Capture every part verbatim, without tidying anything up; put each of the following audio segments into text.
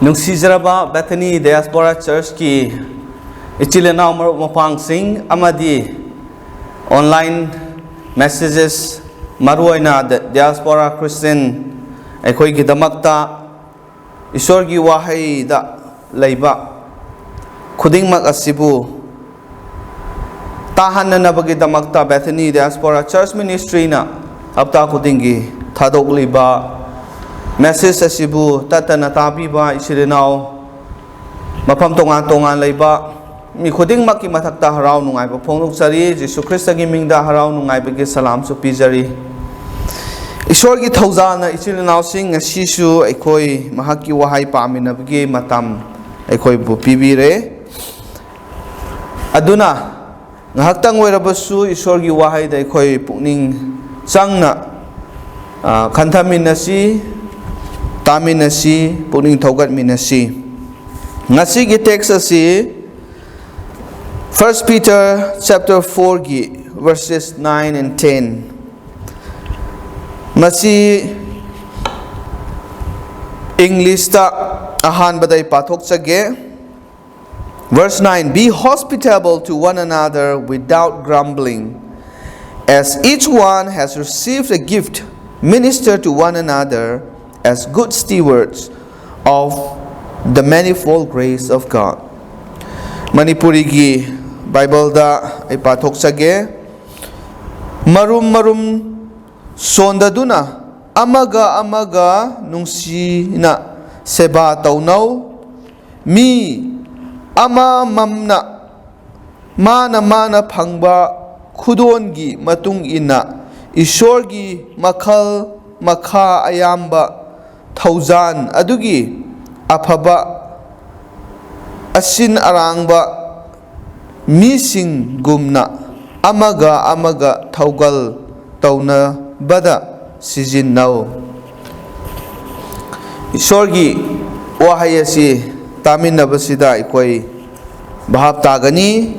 ꯅꯨꯡꯁꯤꯖꯔꯕ Bethany Diaspora Churchꯀꯤ ꯏꯆꯤꯜ ꯏꯅꯥꯎ ꯃꯔꯨꯞ ꯃꯄꯥꯡꯁꯤꯡ ꯑꯃꯗꯤ online messages, ꯃꯔꯨꯑꯣꯏꯅ Diaspora Christian ꯑꯩꯈꯣꯏꯒꯤꯗꯃꯛꯇ ꯏꯁꯣꯔꯒꯤ ꯋꯥꯍꯩꯗ ꯂꯩꯕ ꯈꯨꯗꯤꯡꯃꯛ ꯑꯁꯤꯕꯨ ꯇꯥꯍꯟꯅꯅꯕꯒꯤꯗꯃꯛꯇ Bethany Diaspora Church Ministryꯅ ꯍꯞꯇꯥ ꯈꯨꯗꯤꯡꯒꯤ ꯊꯥꯗꯣꯛꯂꯤꯕ message ꯑꯁꯤꯕꯨ ꯇꯠꯇꯅ ꯇꯥꯕꯤꯕ ꯏꯆꯤꯜ ꯏꯅꯥꯎ ꯃꯐꯝ ꯇꯣꯉꯥꯟ ꯇꯣꯉꯥꯟ ꯂꯩꯕ ꯃꯤ ꯈꯨꯗꯤꯡꯃꯛꯀꯤ ꯃꯊꯛꯇ ꯍꯔꯥꯎ ꯅꯨꯡꯉꯥꯏꯕ ꯐꯣꯡꯗꯣꯛꯆꯔꯤ꯫ ꯖꯤꯁꯨ ꯈ꯭ꯔꯤꯁꯇꯒꯤ ꯃꯤꯡꯗ ꯍꯔꯥꯎ ꯅꯨꯡꯉꯥꯏꯕꯒꯤ ꯁꯂꯥꯝꯁꯨ ꯄꯤꯖꯔꯤ꯫ ꯏꯁꯣꯔꯒꯤ ꯊꯧꯖꯥꯜꯅ ꯏꯆꯤꯜ ꯏꯅꯥꯎꯁꯤꯡ ꯉꯁꯤꯁꯨ ꯑꯩꯈꯣꯏ ꯃꯍꯥꯛꯀꯤ ꯋꯥꯍꯩ ꯄꯥꯃꯤꯟꯅꯕꯒꯤ ꯃꯇꯝ ꯑꯩꯈꯣꯏꯕꯨ ꯄꯤꯕꯤꯔꯦ꯫ ꯑꯗꯨꯅ ꯉꯥꯏꯍꯥꯛꯇꯪ ꯑꯣꯏꯔꯕꯁꯨ ꯏꯁꯣꯔꯒꯤ ꯋꯥꯍꯩꯗ ꯑꯩꯈꯣꯏ ꯄꯨꯛꯅꯤꯡ ꯆꯪꯅ, ꯑ, ꯈꯟꯊꯃꯤꯟꯅꯁꯤ, ꯇꯥꯃꯤꯟꯅꯁꯤ, ꯄꯨꯛꯅꯤꯡ ꯊꯧꯒꯠꯃꯤꯟꯅꯁꯤ꯫ ꯉꯁꯤꯒꯤ text ꯑꯁꯤ First Peter chapter fourꯒꯤ verses nine and ten꯫ ꯃꯁꯤ Englishꯇ ꯑꯍꯥꯟꯕꯗ ꯑꯩ ꯄꯥꯊꯣꯛꯆꯒꯦ꯫ Verse nine, "Be hospitable to one another without grumbling. As each one has received a gift, minister to one another as good stewards of the manifold grace of God." ꯃꯅꯤꯄꯨꯔꯤꯒꯤ ꯕꯥꯏꯕꯜꯗ ꯑꯩ ꯄꯥꯊꯣꯛꯆꯒꯦ꯫ ꯃꯔꯨꯝ ꯃꯔꯨꯝ ꯁꯣꯟꯗꯗꯨꯅ ꯑꯃꯒ ꯑꯃꯒ ꯅꯨꯡꯁꯤꯅ ꯁꯦꯕꯥ ꯇꯧꯅꯧ꯫ ꯃꯤ ꯑꯃꯃꯝꯅ ꯃꯥꯅ ꯃꯥꯅ ꯐꯪꯕ ꯈꯨꯗꯣꯟꯒꯤ ꯃꯇꯨꯡ ꯏꯟꯅ ꯏꯁꯣꯔꯒꯤ ꯃꯈꯜ ꯃꯈꯥ ꯑꯌꯥꯝꯕ ꯊꯧꯖꯥꯟ ꯑꯗꯨꯒꯤ ꯑꯐꯕ ꯑꯁꯤꯟ ꯑꯔꯥꯡꯕ ꯃꯤꯁꯤꯡꯒꯨꯝꯅ ꯑꯃꯒ ꯑꯃꯒ ꯊꯧꯒꯜ ꯇꯧꯅꯕꯗ ꯁꯤꯖꯤꯟꯅꯧ꯫ ꯏꯁꯣꯔꯒꯤ ꯋꯥꯍꯩ ꯑꯁꯤ ꯇꯥꯃꯤꯟꯅꯕꯁꯤꯗ ꯑꯩꯈꯣꯏ ꯚꯥꯞ ꯇꯥꯒꯅꯤ꯫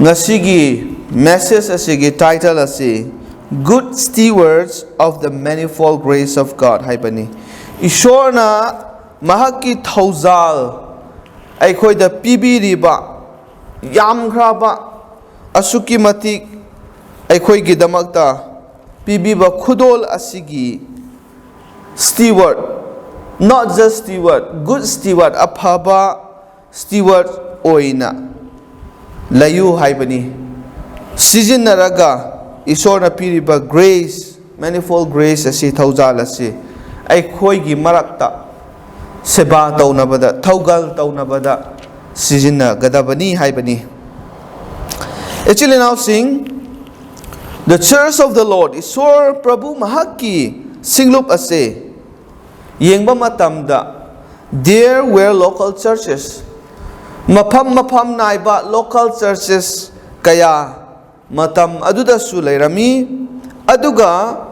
ꯉꯁꯤꯒꯤ message ꯑꯁꯤꯒꯤ title ꯑꯁꯤ Good Stewards of the Manifold Grace of God ꯍꯥꯏꯕꯅꯤ꯫ ꯏꯁꯣꯔꯅ ꯃꯍꯥꯛꯀꯤ ꯊꯧꯖꯥꯜ ꯑꯩꯈꯣꯏꯗ ꯄꯤꯕꯤꯔꯤꯕ, ꯌꯥꯝꯈ꯭ꯔꯕ, ꯑꯁꯨꯛꯀꯤ ꯃꯇꯤꯛ ꯑꯩꯈꯣꯏꯒꯤꯗꯃꯛꯇ ꯄꯤꯕꯤꯕ ꯈꯨꯗꯣꯜ ꯑꯁꯤꯒꯤ steward, not just steward, good steward, ꯑꯐꯕ steward ꯑꯣꯏꯅ ꯂꯩꯌꯨ ꯍꯥꯏꯕꯅꯤ꯫ ꯁꯤꯖꯤꯟꯅꯔꯒ ꯏꯁꯣꯔꯅ ꯄꯤꯔꯤꯕ grace, manifold grace ꯑꯁꯤ, ꯊꯧꯖꯥꯜ ꯑꯁꯤ ꯑꯩꯈꯣꯏꯒꯤ ꯃꯔꯛꯇ ꯁꯦꯕꯥ ꯇꯧꯅꯕꯗ, ꯊꯧꯒꯜ ꯇꯧꯅꯕꯗ ꯁꯤꯖꯤꯟꯅꯒꯗꯕꯅꯤ ꯍꯥꯏꯕꯅꯤ꯫ ꯏꯆꯤꯜ ꯏꯅꯥꯎꯁꯤꯡ, the Church of the Lord, ꯏꯁꯣꯔ ꯄ꯭ꯔꯚꯨ ꯃꯍꯥꯛꯀꯤ ꯁꯤꯡꯂꯨꯞ ꯑꯁꯦ ꯌꯦꯡꯕ ꯃꯇꯝꯗ, there were local churches, ꯃꯐꯝ ꯃꯐꯝ ꯅꯥꯏꯕ local churches ꯀꯌꯥ ꯃꯇꯝ ꯑꯗꯨꯗꯁꯨ ꯂꯩꯔꯝꯃꯤ꯫ ꯑꯗꯨꯒ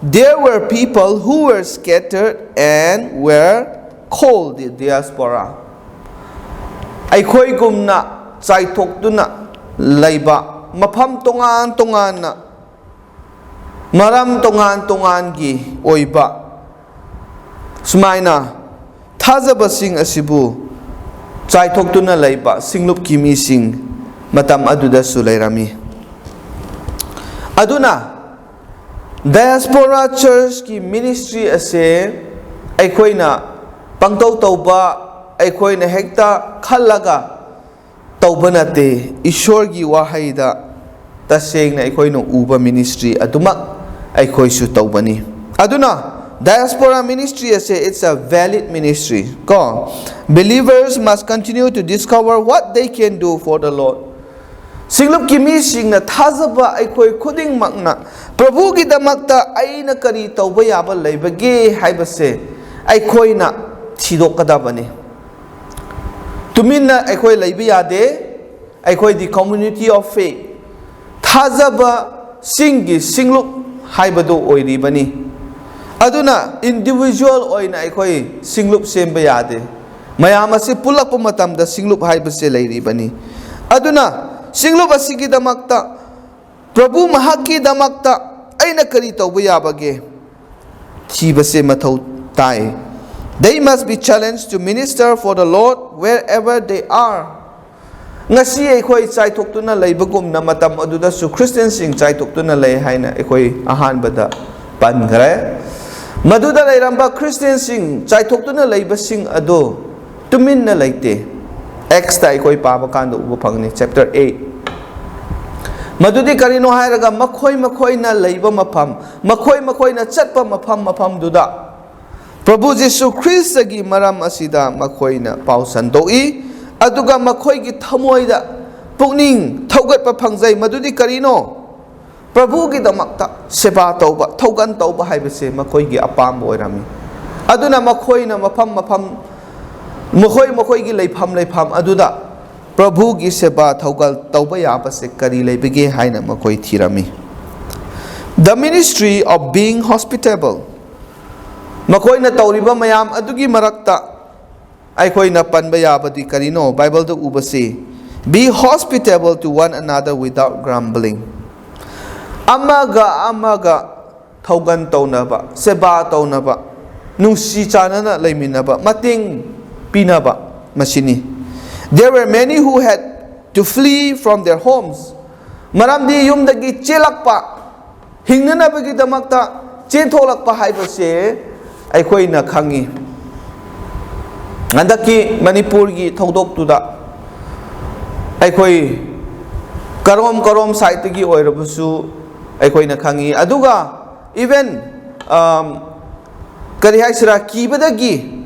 there were people who were scattered and were called diaspora, ꯑꯩꯈꯣꯏꯒꯨꯝꯅ ꯆꯥꯏꯊꯣꯛꯇꯨꯅ ꯂꯩꯕ, ꯃꯐꯝ ꯇꯣꯉꯥꯟ ꯇꯣꯉꯥꯟꯅ, ꯃꯔꯝ ꯇꯣꯉꯥꯟ ꯇꯣꯉꯥꯟꯒꯤ ꯑꯣꯏꯕ, ꯁꯨꯃꯥꯏꯅ ꯊꯥꯖꯕꯁꯤꯡ ꯑꯁꯤꯕꯨ ꯆꯥꯏꯊꯣꯛꯇꯨꯅ ꯂꯩꯕ ꯁꯤꯡꯂꯨꯞꯀꯤ ꯃꯤꯁꯤꯡ ꯃꯇꯝ ꯑꯗꯨꯗꯁꯨ ꯂꯩꯔꯝꯃꯤ꯫ ꯑꯗꯨꯅ diaspora churchꯀꯤ ministry ꯑꯁꯦ ꯑꯩꯈꯣꯏꯅ ꯄꯪꯇꯧ ꯇꯧꯕ, ꯑꯩꯈꯣꯏꯅ ꯍꯦꯛꯇ ꯈꯜꯂꯒ ꯇꯧꯕ ꯅꯠꯇꯦ꯫ ꯏꯁꯣꯔꯒꯤ ꯋꯥꯍꯩꯗ ꯇꯁꯦꯡꯅ ꯑꯩꯈꯣꯏꯅ ꯎꯕ ministry ꯑꯗꯨꯃꯛ ꯑꯩꯈꯣꯏꯁꯨ ꯇꯧꯕꯅꯤ꯫ ꯑꯗꯨꯅ diaspora ministry ꯑꯁꯦ, it's a valid ministry ꯀꯣ꯫ Believers must continue to discover what they can do for the Lord. ꯁꯤꯡꯂꯨꯞꯀꯤ ꯃꯤꯁꯤꯡꯅ, ꯊꯥꯖꯕ ꯑꯩꯈꯣꯏ ꯈꯨꯗꯤꯡꯃꯛꯅ ꯄ꯭ꯔꯚꯨꯒꯤꯗꯃꯛꯇ ꯑꯩꯅ ꯀꯔꯤ ꯇꯧꯕ ꯌꯥꯕ ꯂꯩꯕꯒꯦ ꯍꯥꯏꯕꯁꯦ ꯑꯩꯈꯣꯏꯅ ꯊꯤꯗꯣꯛꯀꯗꯕꯅꯤ꯫ ꯇꯨꯃꯤꯟꯅ ꯑꯩꯈꯣꯏ ꯂꯩꯕ ꯌꯥꯗꯦ꯫ ꯑꯩꯈꯣꯏꯗꯤ community of faith, ꯊꯥꯖꯕꯁꯤꯡꯒꯤ ꯁꯤꯡꯂꯨꯞ ꯍꯥꯏꯕꯗꯨ ꯑꯣꯏꯔꯤꯕꯅꯤ꯫ ꯑꯗꯨꯅ individual ꯑꯣꯏꯅ ꯑꯩꯈꯣꯏ ꯁꯤꯡꯂꯨꯞ ꯁꯦꯝꯕ ꯌꯥꯗꯦ꯫ ꯃꯌꯥꯝ ꯑꯁꯤ ꯄꯨꯜꯂꯛꯄ ꯃꯇꯝꯗ ꯁꯤꯡꯂꯨꯞ ꯍꯥꯏꯕꯁꯦ ꯂꯩꯔꯤꯕꯅꯤ꯫ ꯑꯗꯨꯅ ꯁꯤꯡꯂꯨꯞ ꯑꯁꯤꯒꯤꯗꯃꯛꯇ, ꯄ꯭ꯔꯚꯨ ꯃꯍꯥꯛꯀꯤꯗꯃꯛꯇ ꯑꯩꯅ ꯀꯔꯤ ꯇꯧꯕ ꯌꯥꯕꯒꯦ ꯊꯤꯕꯁꯦ ꯃꯊꯧ ꯇꯥꯏ꯫ They must be challenged to minister for the Lord wherever they are. ꯉꯁꯤ ꯑꯩꯈꯣꯏ ꯆꯥꯏꯊꯣꯛꯇꯨꯅ ꯂꯩꯕꯒꯨꯝꯅ ꯃꯇꯝ ꯑꯗꯨꯗꯁꯨ ꯈ꯭ꯔꯤꯁꯇꯤꯌꯟꯁꯤꯡ ꯆꯥꯏꯊꯣꯛꯇꯨꯅ ꯂꯩ ꯍꯥꯏꯅ ꯑꯩꯈꯣꯏ ꯑꯍꯥꯟꯕꯗ ꯄꯟꯈ꯭ꯔꯦ꯫ ꯃꯗꯨꯗ ꯂꯩꯔꯝꯕ ꯈ꯭ꯔꯤꯁꯇꯤꯌꯟꯁꯤꯡ ꯆꯥꯏꯊꯣꯛꯇꯨꯅ ꯂꯩꯕꯁꯤꯡ ꯑꯗꯨ ꯇꯨꯃꯤꯟꯅ ꯂꯩꯇꯦ꯫ ꯑꯦꯛꯁꯇ ꯑꯩꯈꯣꯏ ꯄꯥꯕ ꯀꯥꯟꯗ ꯎꯕ ꯐꯪꯒꯅꯤ, ꯆꯦꯞꯇꯔ ꯑꯩꯠ꯫ ꯃꯗꯨꯗꯤ ꯀꯔꯤꯅꯣ ꯍꯥꯏꯔꯒ, ꯃꯈꯣꯏ ꯃꯈꯣꯏꯅ ꯂꯩꯕ ꯃꯐꯝ, ꯃꯈꯣꯏ ꯃꯈꯣꯏꯅ ꯆꯠꯄ ꯃꯐꯝ ꯃꯐꯝꯗꯨꯗ ꯄ꯭ꯔꯚꯨ ꯖꯤꯁꯨ ꯈ꯭ꯔꯤꯁꯇꯒꯤ ꯃꯔꯝ ꯑꯁꯤꯗ ꯃꯈꯣꯏꯅ ꯄꯥꯎ ꯁꯟꯗꯣꯛꯏ, ꯑꯗꯨꯒ ꯃꯈꯣꯏꯒꯤ ꯊꯃꯣꯏꯗ ꯄꯨꯛꯅꯤꯡ ꯊꯧꯒꯠꯄ ꯐꯪꯖꯩ꯫ ꯃꯗꯨꯗꯤ ꯀꯔꯤꯅꯣ? ꯄ꯭ꯔꯚꯨꯒꯤꯗꯃꯛꯇ ꯁꯦꯕꯥ ꯇꯧꯕ, ꯊꯧꯒꯜ ꯇꯧꯕ ꯍꯥꯏꯕꯁꯦ ꯃꯈꯣꯏꯒꯤ ꯑꯄꯥꯝꯕ ꯑꯣꯏꯔꯝꯃꯤ꯫ ꯑꯗꯨꯅ ꯃꯈꯣꯏꯅ ꯃꯐꯝ ꯃꯐꯝ, ꯃꯈꯣꯏ ꯃꯈꯣꯏꯒꯤ ꯂꯩꯐꯝ ꯂꯩꯐꯝ ꯑꯗꯨꯗ ꯄ꯭ꯔꯚꯨꯒꯤ ꯁꯦꯕꯥ ꯊꯧꯒꯜ ꯇꯧꯕ ꯌꯥꯕꯁꯦ ꯀꯔꯤ ꯂꯩꯕꯒꯦ ꯍꯥꯏꯅ ꯃꯈꯣꯏ ꯊꯤꯔꯝꯃꯤ꯫ The ministry of being hospitable꯫ ꯃꯈꯣꯏꯅ ꯇꯧꯔꯤꯕ ꯃꯌꯥꯝ ꯑꯗꯨꯒꯤ ꯃꯔꯛꯇ ꯑꯩꯈꯣꯏꯅ ꯄꯟꯕ ꯌꯥꯕꯗꯤ ꯀꯔꯤꯅꯣ? ꯕꯥꯏꯕꯜꯗ ꯎꯕꯁꯤ, "Be hospitable to one another without grumbling." ꯑꯃꯒ ꯑꯃꯒ ꯊꯧꯒꯜ ꯇꯧꯅꯕ, ꯁꯦꯕꯥ ꯇꯧꯅꯕ, ꯅꯨꯡꯁꯤ ꯆꯥꯟꯅꯅ ꯂꯩꯃꯤꯟꯅꯕ, ꯃꯇꯦꯡ ꯄꯤꯅꯕ, ꯃꯁꯤꯅꯤ꯫ There were many who had to flee from their homes. ꯃꯔꯝꯗꯤ ꯌꯨꯝꯗꯒꯤ ꯆꯦꯜꯂꯛꯄ, ꯍꯤꯡꯅꯅꯕꯒꯤꯗꯃꯛꯇ ꯆꯦꯟꯊꯣꯛꯂꯛꯄ ꯍꯥꯏꯕꯁꯦ ꯑꯩꯈꯣꯏꯅ ꯈꯪꯉꯤ꯫ ꯍꯟꯗꯛꯀꯤ ꯃꯅꯤꯄꯨꯔꯒꯤ ꯊꯧꯗꯣꯛꯇꯨꯗ ꯑꯩꯈꯣꯏ ꯀꯔꯣꯝ ꯀꯔꯣꯝ ꯁꯥꯏꯠꯇꯒꯤ ꯑꯣꯏꯔꯕꯁꯨ ꯑꯩꯈꯣꯏꯅ ꯈꯪꯉꯤ꯫ ꯑꯗꯨꯒ even, ꯑꯝ, ꯀꯔꯤ ꯍꯥꯏꯁꯤꯔꯥ, ꯀꯤꯕꯗꯒꯤ,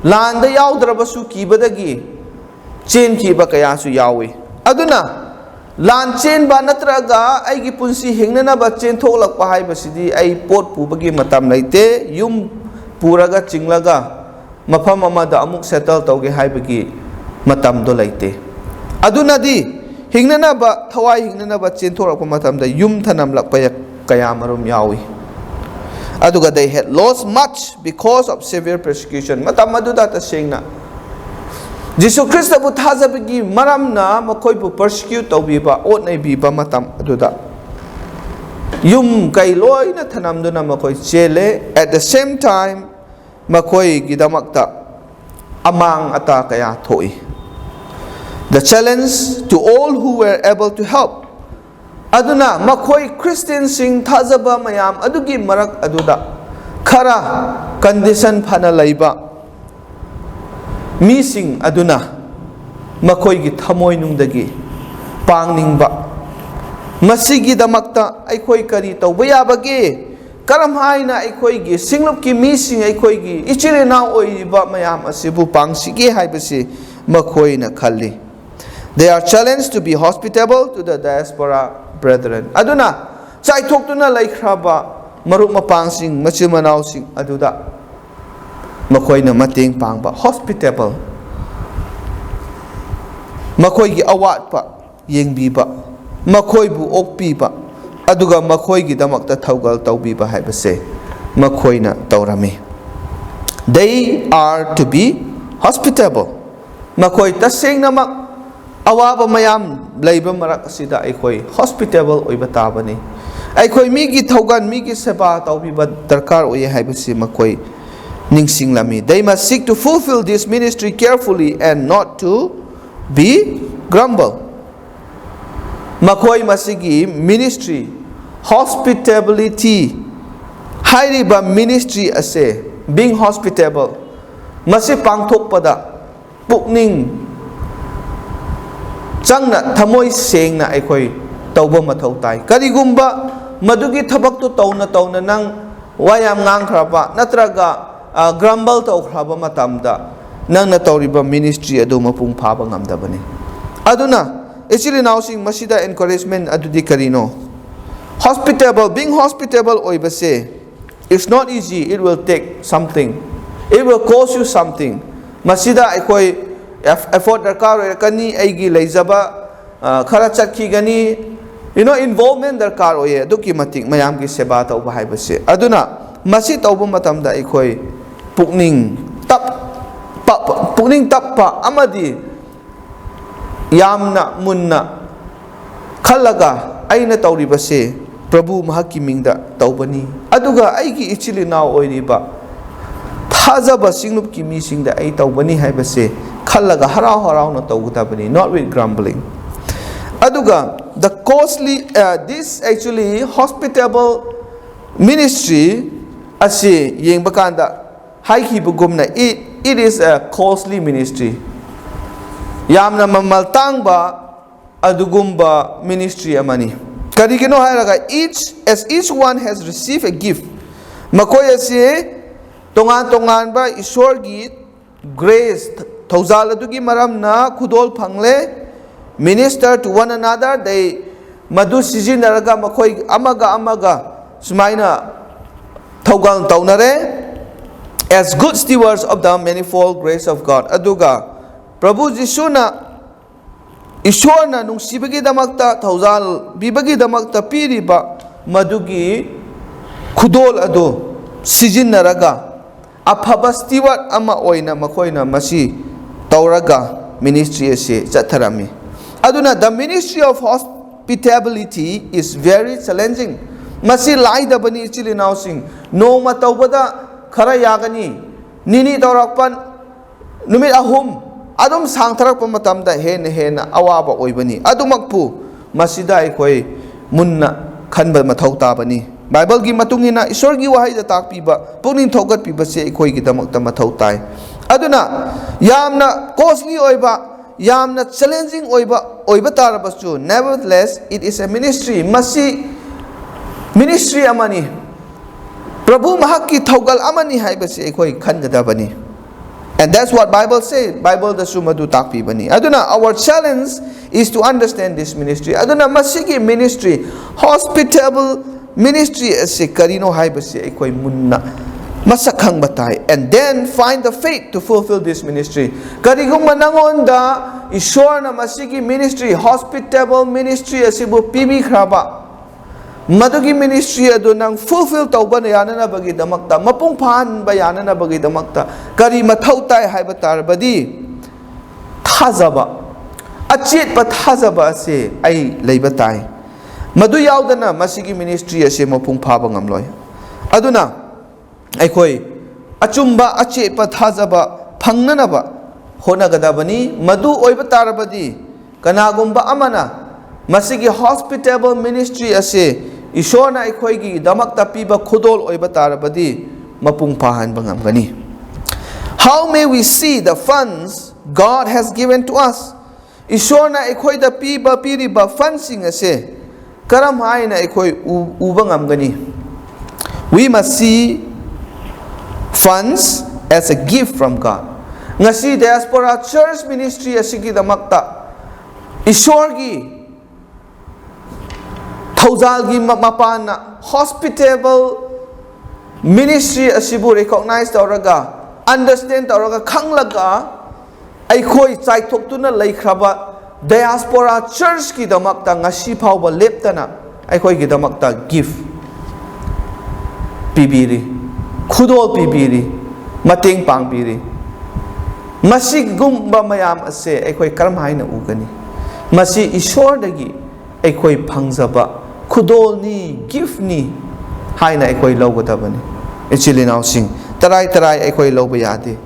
ꯂꯥꯟꯗ ꯌꯥꯎꯗ꯭ꯔꯕꯁꯨ ꯀꯤꯕꯗꯒꯤ ꯆꯦꯟꯈꯤꯕ ꯀꯌꯥꯁꯨ ꯌꯥꯎꯏ꯫ ꯑꯗꯨꯅ ꯂꯥꯟ ꯆꯦꯟꯕ ꯅꯠꯇ꯭ꯔꯒ ꯑꯩꯒꯤ ꯄꯨꯟꯁꯤ ꯍꯤꯡꯅꯅꯕ ꯆꯦꯟꯊꯣꯛꯂꯛꯄ ꯍꯥꯏꯕꯁꯤꯗꯤ ꯑꯩ ꯄꯣꯠ ꯄꯨꯕꯒꯤ ꯃꯇꯝ ꯂꯩꯇꯦ, ꯌꯨꯝ ꯄꯨꯔꯒ ꯆꯤꯡꯂꯒ ꯃꯐꯝ ꯑꯃꯗ ꯑꯃꯨꯛ ꯁꯦꯇꯜ ꯇꯧꯒꯦ ꯍꯥꯏꯕꯒꯤ ꯃꯇꯝꯗꯣ ꯂꯩꯇꯦ꯫ ꯑꯗꯨꯅꯗꯤ ꯍꯤꯡꯅꯅꯕ, ꯊꯋꯥꯏ ꯍꯤꯡꯅꯅꯕ ꯆꯦꯟꯊꯣꯔꯛꯄ ꯃꯇꯝꯗ ꯌꯨꯝ ꯊꯅꯝꯂꯛꯄ ꯌꯥ-, ꯀꯌꯥ ꯃꯔꯨꯝ ꯌꯥꯎꯏ꯫ ꯑꯗꯨꯒ they had lost much because of severe persecution. ꯃꯇꯝ ꯑꯗꯨꯗ ꯇꯁꯦꯡꯅ ꯖꯤꯁꯨ ꯈ꯭ꯔꯤꯁꯇꯕꯨ ꯊꯥꯖꯕꯒꯤ ꯃꯔꯝꯅ ꯃꯈꯣꯏꯕꯨ persecute ꯇꯧꯕꯤꯕ, ꯑꯣꯠ ꯅꯩꯕꯤꯕ ꯃꯇꯝ ꯑꯗꯨꯗ ꯌꯨꯝ ꯀꯩ ꯂꯣꯏꯅ ꯊꯅꯝꯗꯨꯅ ꯃꯈꯣꯏ ꯆꯦꯜꯂꯦ꯫ At the same time, ꯃꯈꯣꯏꯒꯤꯗꯃꯛꯇ ꯑꯃꯥꯡ ꯑꯇꯥ ꯀꯌꯥ ꯊꯣꯛꯏ꯫ The challenge to all who were able to help. ꯑꯗꯨꯅ ꯃꯈꯣꯏ ꯈ꯭ꯔꯤꯁꯇꯤꯌꯟꯁꯤꯡ ꯊꯥꯖꯕ ꯃꯌꯥꯝ ꯑꯗꯨꯒꯤ ꯃꯔꯛ ꯑꯗꯨꯗ ꯈꯔ ꯀꯟꯗꯤꯁꯟ ꯐꯅ ꯂꯩꯕ ꯃꯤꯁꯤꯡ ꯑꯗꯨꯅ ꯃꯈꯣꯏꯒꯤ ꯊꯃꯣꯏꯅꯨꯡꯗꯒꯤ ꯄꯥꯡꯅꯤꯡꯕ, ꯃꯁꯤꯒꯤꯗꯃꯛꯇ ꯑꯩꯈꯣꯏ ꯀꯔꯤ ꯇꯧꯕ ꯌꯥꯕꯒꯦ? ꯀꯔꯝ ꯍꯥꯏꯅ ꯑꯩꯈꯣꯏꯒꯤ ꯁꯤꯡꯂꯨꯞꯀꯤ ꯃꯤꯁꯤꯡ, ꯑꯩꯈꯣꯏꯒꯤ ꯏꯆꯤꯜ ꯏꯅꯥꯎ ꯑꯣꯏꯔꯤꯕ ꯃꯌꯥꯝ ꯑꯁꯤꯕꯨ ꯄꯥꯡꯁꯤꯒꯦ ꯍꯥꯏꯕꯁꯤ ꯃꯈꯣꯏꯅ ꯈꯜꯂꯤ꯫ They are challenged to be hospitable to the diaspora brethren. ꯑꯗꯨꯅ ꯆꯥꯏꯊꯣꯛꯇꯨꯅ ꯂꯩꯈ꯭ꯔꯕ ꯃꯔꯨꯞ ꯃꯄꯥꯡꯁꯤꯡ, ꯃꯆꯤꯟ ꯃꯅꯥꯎꯁꯤꯡ ꯑꯗꯨꯗ ꯃꯈꯣꯏꯅ ꯃꯇꯦꯡ ꯄꯥꯡꯕ, hospitable, ꯃꯈꯣꯏꯒꯤ ꯑꯋꯥꯠꯄ ꯌꯦꯡꯕꯤꯕ, ꯃꯈꯣꯏꯕꯨ ꯑꯣꯛꯄꯤꯕ, ꯑꯗꯨꯒ ꯃꯈꯣꯏꯒꯤꯗꯃꯛꯇ ꯊꯧꯒꯜ ꯇꯧꯕꯤꯕ ꯍꯥꯏꯕꯁꯦ ꯃꯈꯣꯏꯅ ꯇꯧꯔꯝꯃꯤ꯫ They are to be hospitable. ꯃꯈꯣꯏ ꯇꯁꯦꯡꯅꯃꯛ ꯑꯋꯥꯕ ꯃꯌꯥꯝ ꯂꯩꯕ ꯃꯔꯛ ꯑꯁꯤꯗ ꯑꯩꯈꯣꯏ hospitable ꯑꯣꯏꯕ ꯇꯥꯕꯅꯤ꯫ ꯑꯩꯈꯣꯏ ꯃꯤꯒꯤ ꯊꯧꯒꯜ, ꯃꯤꯒꯤ ꯁꯦꯕꯥ ꯇꯧꯕꯤꯕ ꯗꯔꯀꯥꯔ ꯑꯣꯏꯌꯦ ꯍꯥꯏꯕꯁꯤ ꯃꯈꯣꯏ ꯅꯤꯡꯁꯤꯡꯂꯝꯃꯤ꯫ They must seek to fulfill this ministry carefully and not to be grumble. ꯃꯈꯣꯏ ꯃꯁꯤꯒꯤ ministry, hospitality ꯍꯥꯏꯔꯤꯕ ministry ꯑꯁꯦ, being hospitable, ꯃꯁꯤ ꯄꯥꯡꯊꯣꯛꯄꯗ ꯄꯨꯛꯅꯤꯡ ꯆꯪꯅ, ꯊꯃꯣꯏ ꯁꯦꯡꯅ ꯑꯩꯈꯣꯏ ꯇꯧꯕ ꯃꯊꯧ ꯇꯥꯏ꯫ ꯀꯔꯤꯒꯨꯝꯕ ꯃꯗꯨꯒꯤ ꯊꯕꯛꯇꯨ ꯇꯧꯅ ꯇꯧꯅ ꯅꯪ ꯋꯥ ꯌꯥꯝ ꯉꯥꯡꯈ꯭ꯔꯕ ꯅꯠꯇ꯭ꯔꯒ, ꯑ, grumble ꯇꯧꯈ꯭ꯔꯕ ꯃꯇꯝꯗ, ꯅꯪꯅ ꯇꯧꯔꯤꯕ ministry ꯑꯗꯨ ꯃꯄꯨꯡ ꯐꯥꯕ ꯉꯝꯗꯕꯅꯤ꯫ ꯑꯗꯨꯅ ꯏꯆꯤꯜ ꯏꯅꯥꯎꯁꯤꯡ, ꯃꯁꯤꯗ encouragement ꯑꯗꯨꯗꯤ ꯀꯔꯤꯅꯣ? Hospitable, being hospitable ꯑꯣꯏꯕꯁꯦ, it's not easy, it will take something, it will cost you something. ꯃꯁꯤꯗ ꯑꯩꯈꯣꯏ effort ꯗꯔꯀꯥꯔ ꯑꯣꯏꯔꯛꯀꯅꯤ, ꯑꯩꯒꯤ ꯂꯩꯖꯕ, ꯑ, ꯈꯔ ꯆꯠꯈꯤꯒꯅꯤ, you know, involvement ꯗꯔꯀꯥꯔ ꯑꯣꯏꯌꯦ, ꯑꯗꯨꯛꯀꯤ ꯃꯇꯤꯛ ꯃꯌꯥꯝꯒꯤ ꯁꯦꯕꯥ ꯇꯧꯕ ꯍꯥꯏꯕꯁꯦ꯫ ꯑꯗꯨꯅ ꯃꯁꯤ ꯇꯧꯕ ꯃꯇꯝꯗ ꯑꯩꯈꯣꯏ ꯄꯨꯛꯅꯤꯡ ꯇꯞ-, ꯄ-, ꯄꯨꯛꯅꯤꯡ ꯇꯞꯄ ꯑꯃꯗꯤ ꯌꯥꯝꯅ ꯃꯨꯟꯅ ꯈꯜꯂꯒ, ꯑꯩꯅ ꯇꯧꯔꯤꯕꯁꯦ ꯄ꯭ꯔꯚꯨ ꯃꯍꯥꯛꯀꯤ ꯃꯤꯡꯗ ꯇꯧꯕꯅꯤ, ꯑꯗꯨꯒ ꯑꯩꯒꯤ ꯏꯆꯤꯜ ꯏꯅꯥꯎ ꯑꯣꯏꯔꯤꯕ, ꯊꯥꯖꯕ ꯁꯤꯡꯂꯨꯞꯀꯤ ꯃꯤꯁꯤꯡꯗ ꯑꯩ ꯇꯧꯕꯅꯤ ꯍꯥꯏꯕꯁꯦ ꯈꯜꯂꯒ ꯍꯔꯥꯎ ꯍꯔꯥꯎꯅ ꯇꯧꯒꯗꯕꯅꯤ, not with grumbling. ꯑꯗꯨꯒ the costly, uh, this actually hospitable ministry ꯑꯁꯤ ꯌꯦꯡꯕ ꯀꯥꯟꯗ ꯍꯥꯏꯈꯤꯕꯒꯨꯝꯅ, it, it is a costly ministry. ꯌꯥꯝꯅ ꯃꯃꯜ ꯇꯥꯡꯕ ꯑꯗꯨꯒꯨꯝꯕ ministry ꯑꯃꯅꯤ꯫ ꯀꯔꯤꯒꯤꯅꯣ ꯍꯥꯏꯔꯒ, each, as each one has received a gift, ꯃꯈꯣꯏ ꯑꯁꯤ ꯇꯣꯉꯥꯟ ꯇꯣꯉꯥꯟꯕ ꯏꯁꯣꯔꯒꯤ grace, ꯊꯧꯖꯥꯜ ꯑꯗꯨꯒꯤ ꯃꯔꯝꯅ ꯈꯨꯗꯣꯜ ꯐꯪꯂꯦ꯫ Minister to one another, they, ꯃꯗꯨ ꯁꯤꯖꯤꯟꯅꯔꯒ ꯃꯈꯣꯏ ꯑꯃꯒ ꯑꯃꯒ ꯁꯨꯃꯥꯏꯅ ꯊꯧꯒꯜ ꯇꯧꯅꯔꯦ, as good stewards of the manifold grace of God. ꯑꯗꯨꯒ ꯄ꯭ꯔꯚꯨ ꯖꯤꯁꯨꯅ ꯏꯁꯣꯔꯅ ꯅꯨꯡꯁꯤꯕꯒꯤꯗꯃꯛꯇ, ꯊꯧꯖꯥꯜ ꯄꯤꯕꯒꯤꯗꯃꯛꯇ ꯄꯤꯔꯤꯕ ꯃꯗꯨꯒꯤ ꯈꯨꯗꯣꯜ ꯑꯗꯨ ꯁꯤꯖꯤꯟꯅꯔꯒ ꯑꯐꯕ steward ꯑꯃ ꯑꯣꯏꯅ ꯃꯈꯣꯏꯅ ꯃꯁꯤ ꯇꯧꯔꯒ ministry ꯑꯁꯤ ꯆꯠꯊꯔꯝꯃꯤ꯫ ꯑꯗꯨꯅ the ministry of hospitality is very challenging. ꯃꯁꯤ ꯂꯥꯏꯗꯕꯅꯤ, ꯏꯆꯤꯜ ꯏꯅꯥꯎꯁꯤꯡ꯫ ꯅꯣꯡꯃ ꯇꯧꯕꯗ ꯈꯔ ꯌꯥꯒꯅꯤ, ꯅꯤꯅꯤ ꯇꯧꯔꯛꯄ, ꯅꯨꯃꯤꯠ ꯑꯍꯨꯝ ꯑꯗꯨꯝ ꯁꯥꯡꯊꯔꯛꯄ ꯃꯇꯝꯗ ꯍꯦꯟꯅ ꯍꯦꯟꯅ ꯑꯋꯥꯕ ꯑꯣꯏꯕꯅꯤ꯫ ꯑꯗꯨꯃꯛꯄꯨ ꯃꯁꯤꯗ ꯑꯩꯈꯣꯏ ꯃꯨꯟꯅ ꯈꯟꯕ ꯃꯊꯧ ꯇꯥꯕꯅꯤ꯫ ꯕꯥꯏꯕꯜꯒꯤ ꯃꯇꯨꯡ ꯏꯟꯅ ꯏꯁꯣꯔꯒꯤ ꯋꯥꯍꯩꯗ ꯇꯥꯛꯄꯤꯕ, ꯄꯨꯛꯅꯤꯡ ꯊꯧꯒꯠꯄꯤꯕꯁꯦ ꯑꯩꯈꯣꯏꯒꯤꯗꯃꯛꯇ ꯃꯊꯧ ꯇꯥꯏ꯫ ꯑꯗꯨꯅ ꯌꯥꯝꯅ costly ꯑꯣꯏꯕ, ꯌꯥꯝꯅ challenging ꯑꯣꯏꯕ ꯑꯣꯏꯕ ꯇꯥꯔꯕꯁꯨ, nevertheless, it is a ministry. ꯃꯁꯤ ministry ꯑꯃꯅꯤ, ꯄ꯭ꯔꯚꯨ ꯃꯍꯥꯛꯀꯤ ꯊꯧꯒꯜ ꯑꯃꯅꯤ ꯍꯥꯏꯕꯁꯤ ꯑꯩꯈꯣꯏ ꯈꯟꯒꯗꯕꯅꯤ꯫ And that's what Bible say. ꯕꯥꯏꯕꯜꯗꯁꯨ ꯃꯗꯨ ꯇꯥꯛꯄꯤꯕꯅꯤ꯫ ꯑꯗꯨꯅ our challenge is to understand this ministry. ꯑꯗꯨꯅ ꯃꯁꯤꯒꯤ ministry, hospitable ministry ꯑꯁꯤ ꯀꯔꯤꯅꯣ ꯍꯥꯏꯕꯁꯤ ꯑꯩꯈꯣꯏ ꯃꯨꯟꯅ ꯃꯁꯛ ꯈꯪꯕ ꯇꯥꯏ꯫ And then find the faith to fulfill this ministry. ꯀꯔꯤꯒꯨꯝꯕ ꯅꯉꯣꯟꯗ ꯏꯁꯣꯔꯅ ꯃꯁꯤꯒꯤ ministry, hospitable ministry ꯑꯁꯤꯕꯨ ꯄꯤꯕꯤꯈ꯭ꯔꯕ, ꯃꯗꯨꯒꯤ ministry ꯑꯗꯨ ꯅꯪ fulfill ꯇꯧꯕ ꯌꯥꯅꯅꯕꯒꯤꯗꯃꯛꯇ, ꯃꯄꯨꯡ ꯐꯥꯍꯟꯕ ꯌꯥꯅꯅꯕꯒꯤꯗꯃꯛꯇ ꯀꯔꯤ ꯃꯊꯧ ꯇꯥꯏ ꯍꯥꯏꯕ ꯇꯥꯔꯕꯗꯤ, ꯊꯥꯖꯕ, ꯑꯆꯦꯠꯄ ꯊꯥꯖꯕ ꯑꯁꯤ ꯑꯩ ꯂꯩꯕ ꯇꯥꯏ꯫ ꯃꯗꯨ ꯌꯥꯎꯗꯅ ꯃꯁꯤꯒꯤ ministry ꯑꯁꯤ ꯃꯄꯨꯡ ꯐꯥꯕ ꯉꯝꯂꯣꯏ꯫ ꯑꯗꯨꯅ ꯑꯩꯈꯣꯏ ꯑꯆꯨꯝꯕ ꯑꯆꯦꯠꯄ ꯊꯥꯖꯕ ꯐꯪꯅꯅꯕ ꯍꯣꯠꯅꯒꯗꯕꯅꯤ꯫ ꯃꯗꯨ ꯑꯣꯏꯕ ꯇꯥꯔꯕꯗꯤ ꯀꯅꯥꯒꯨꯝꯕ ꯑꯃꯅ ꯃꯁꯤꯒꯤ hospitable ministry ꯑꯁꯤ ꯏꯁꯣꯔꯅ ꯑꯩꯈꯣꯏꯒꯤꯗꯃꯛꯇ ꯄꯤꯕ ꯈꯨꯗꯣꯜ ꯑꯣꯏꯕ ꯇꯥꯔꯕꯗꯤ ꯃꯄꯨꯡ ꯐꯥꯍꯟꯕ ꯉꯝꯒꯅꯤ꯫ How may we see the funds God has given to us? ꯏꯁꯣꯔꯅ ꯑꯩꯈꯣꯏꯗ ꯄꯤꯕ, ꯄꯤꯔꯤꯕ fundꯁꯤꯡ ꯑꯁꯦ ꯀꯔꯝ ꯍꯥꯏꯅ ꯑꯩꯈꯣꯏ ꯎ-, ꯎꯕ ꯉꯝꯒꯅꯤ? We must see funds as a gift from God. ꯉꯁꯤ diaspora church ministry ꯑꯁꯤꯒꯤꯗꯃꯛꯇ ꯏꯁꯣꯔꯒꯤ ꯊꯧꯖꯥꯜꯒꯤ ꯃ-, ꯃꯄꯥꯟꯅ hospitable ministry ꯑꯁꯤꯕꯨ recognize ꯇꯧꯔꯒ, understand ꯇꯧꯔꯒ, ꯈꯪꯂꯒ, ꯑꯩꯈꯣꯏ ꯆꯥꯏꯊꯣꯛꯇꯨꯅ ꯂꯩꯈ꯭ꯔꯕ diaspora churchꯀꯤꯗꯃꯛꯇ ꯉꯁꯤ ꯐꯥꯎꯕ ꯂꯦꯞꯇꯅ ꯑꯩꯈꯣꯏꯒꯤꯗꯃꯛꯇ gift ꯄꯤꯕꯤꯔꯤ, ꯈꯨꯗꯣꯜ ꯄꯤꯕꯤꯔꯤ, ꯃꯇꯦꯡ ꯄꯥꯡꯕꯤꯔꯤ꯫ ꯃꯁꯤꯒꯨꯝꯕ ꯃꯌꯥꯝ ꯑꯁꯦ ꯑꯩꯈꯣꯏ ꯀꯔꯝ ꯍꯥꯏꯅ ꯎꯒꯅꯤ? ꯃꯁꯤ ꯏꯁꯣꯔꯗꯒꯤ ꯑꯩꯈꯣꯏ ꯐꯪꯖꯕ ꯈꯨꯗꯣꯜꯅꯤ, giftꯅꯤ ꯍꯥꯏꯅ ꯑꯩꯈꯣꯏ ꯂꯧꯒꯗꯕꯅꯤ꯫ ꯏꯆꯤꯜ ꯏꯅꯥꯎꯁꯤꯡ, ꯇꯔꯥꯏ ꯇꯔꯥꯏ ꯑꯩꯈꯣꯏ ꯂꯧꯕ ꯌꯥꯗꯦ꯫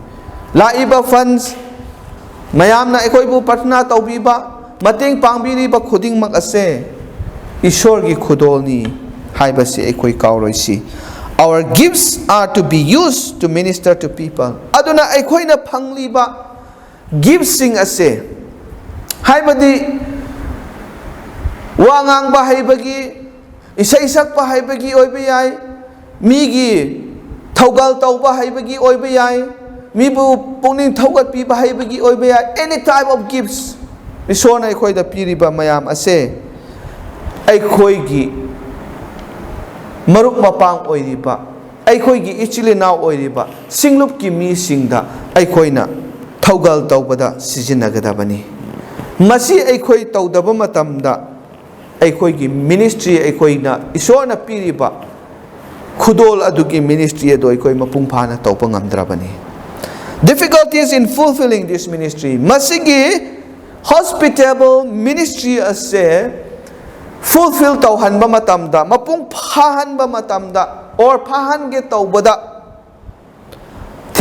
ꯂꯥꯛꯏꯕ funds, ꯃꯌꯥꯝꯅ ꯑꯩꯈꯣꯏꯕꯨ ꯄ꯭ꯔꯊꯅꯥ ꯇꯧꯕꯤꯕ, ꯃꯇꯦꯡ ꯄꯥꯡꯕꯤꯔꯤꯕ ꯈꯨꯗꯤꯡꯃꯛ ꯑꯁꯦ ꯏꯁꯣꯔꯒꯤ ꯈꯨꯗꯣꯜꯅꯤ ꯍꯥꯏꯕꯁꯤ ꯑꯩꯈꯣꯏ ꯀꯥꯎꯔꯣꯏꯁꯤ꯫ Our gifts are to be used to minister to people. ꯑꯗꯨꯅ ꯑꯩꯈꯣꯏꯅ ꯐꯪꯂꯤꯕ giftꯁꯤꯡ ꯑꯁꯦ, ꯍꯥꯏꯕꯗꯤ ꯋꯥ ꯉꯥꯡꯕ ꯍꯩꯕꯒꯤ, ꯏꯁꯩ ꯁꯛꯄ ꯍꯩꯕꯒꯤ ꯑꯣꯏꯕ ꯌꯥꯏ, ꯃꯤꯒꯤ ꯊꯧꯒꯜ ꯇꯧꯕ ꯍꯩꯕꯒꯤ ꯑꯣꯏꯕ ꯌꯥꯏ, ꯃꯤꯕꯨ ꯄꯨꯛꯅꯤꯡ ꯊꯧꯒꯠꯄꯤꯕ ꯍꯩꯕꯒꯤ ꯑꯣꯏꯕ ꯌꯥꯏ, any type of gifts, ꯏꯁꯣꯔꯅ ꯑꯩꯈꯣꯏꯗ ꯄꯤꯔꯤꯕ ꯃꯌꯥꯝ ꯑꯁꯦ ꯑꯩꯈꯣꯏꯒꯤ ꯃꯔꯨꯞ ꯃꯄꯥꯡ ꯑꯣꯏꯔꯤꯕ, ꯑꯩꯈꯣꯏꯒꯤ ꯏꯆꯤꯜ ꯏꯅꯥꯎ ꯑꯣꯏꯔꯤꯕ ꯁꯤꯡꯂꯨꯞꯀꯤ ꯃꯤꯁꯤꯡꯗ ꯑꯩꯈꯣꯏꯅ ꯊꯧꯒꯜ ꯇꯧꯕꯗ ꯁꯤꯖꯤꯟꯅꯒꯗꯕꯅꯤ꯫ ꯃꯁꯤ ꯑꯩꯈꯣꯏ ꯇꯧꯗꯕ ꯃꯇꯝꯗ ꯑꯩꯈꯣꯏꯒꯤ ministry, ꯑꯩꯈꯣꯏꯅ ꯏꯁꯣꯔꯅ ꯄꯤꯔꯤꯕ ꯈꯨꯗꯣꯜ ꯑꯗꯨꯒꯤ ministry ꯑꯗꯨ ꯑꯩꯈꯣꯏ ꯃꯄꯨꯡ ꯐꯥꯅ ꯇꯧꯕ ꯉꯝꯗ꯭ꯔꯕꯅꯤ꯫ Difficulties in fulfilling this ministry. ꯃꯁꯤꯒꯤ hospitable ministry ꯑꯁꯦ fulfill ꯇꯧꯍꯟꯕ ꯃꯇꯝꯗ, ꯃꯄꯨꯡ ꯐꯥꯍꯟꯕ ꯃꯇꯝꯗ, or ꯐꯥꯍꯟꯒꯦ ꯇꯧꯕꯗ,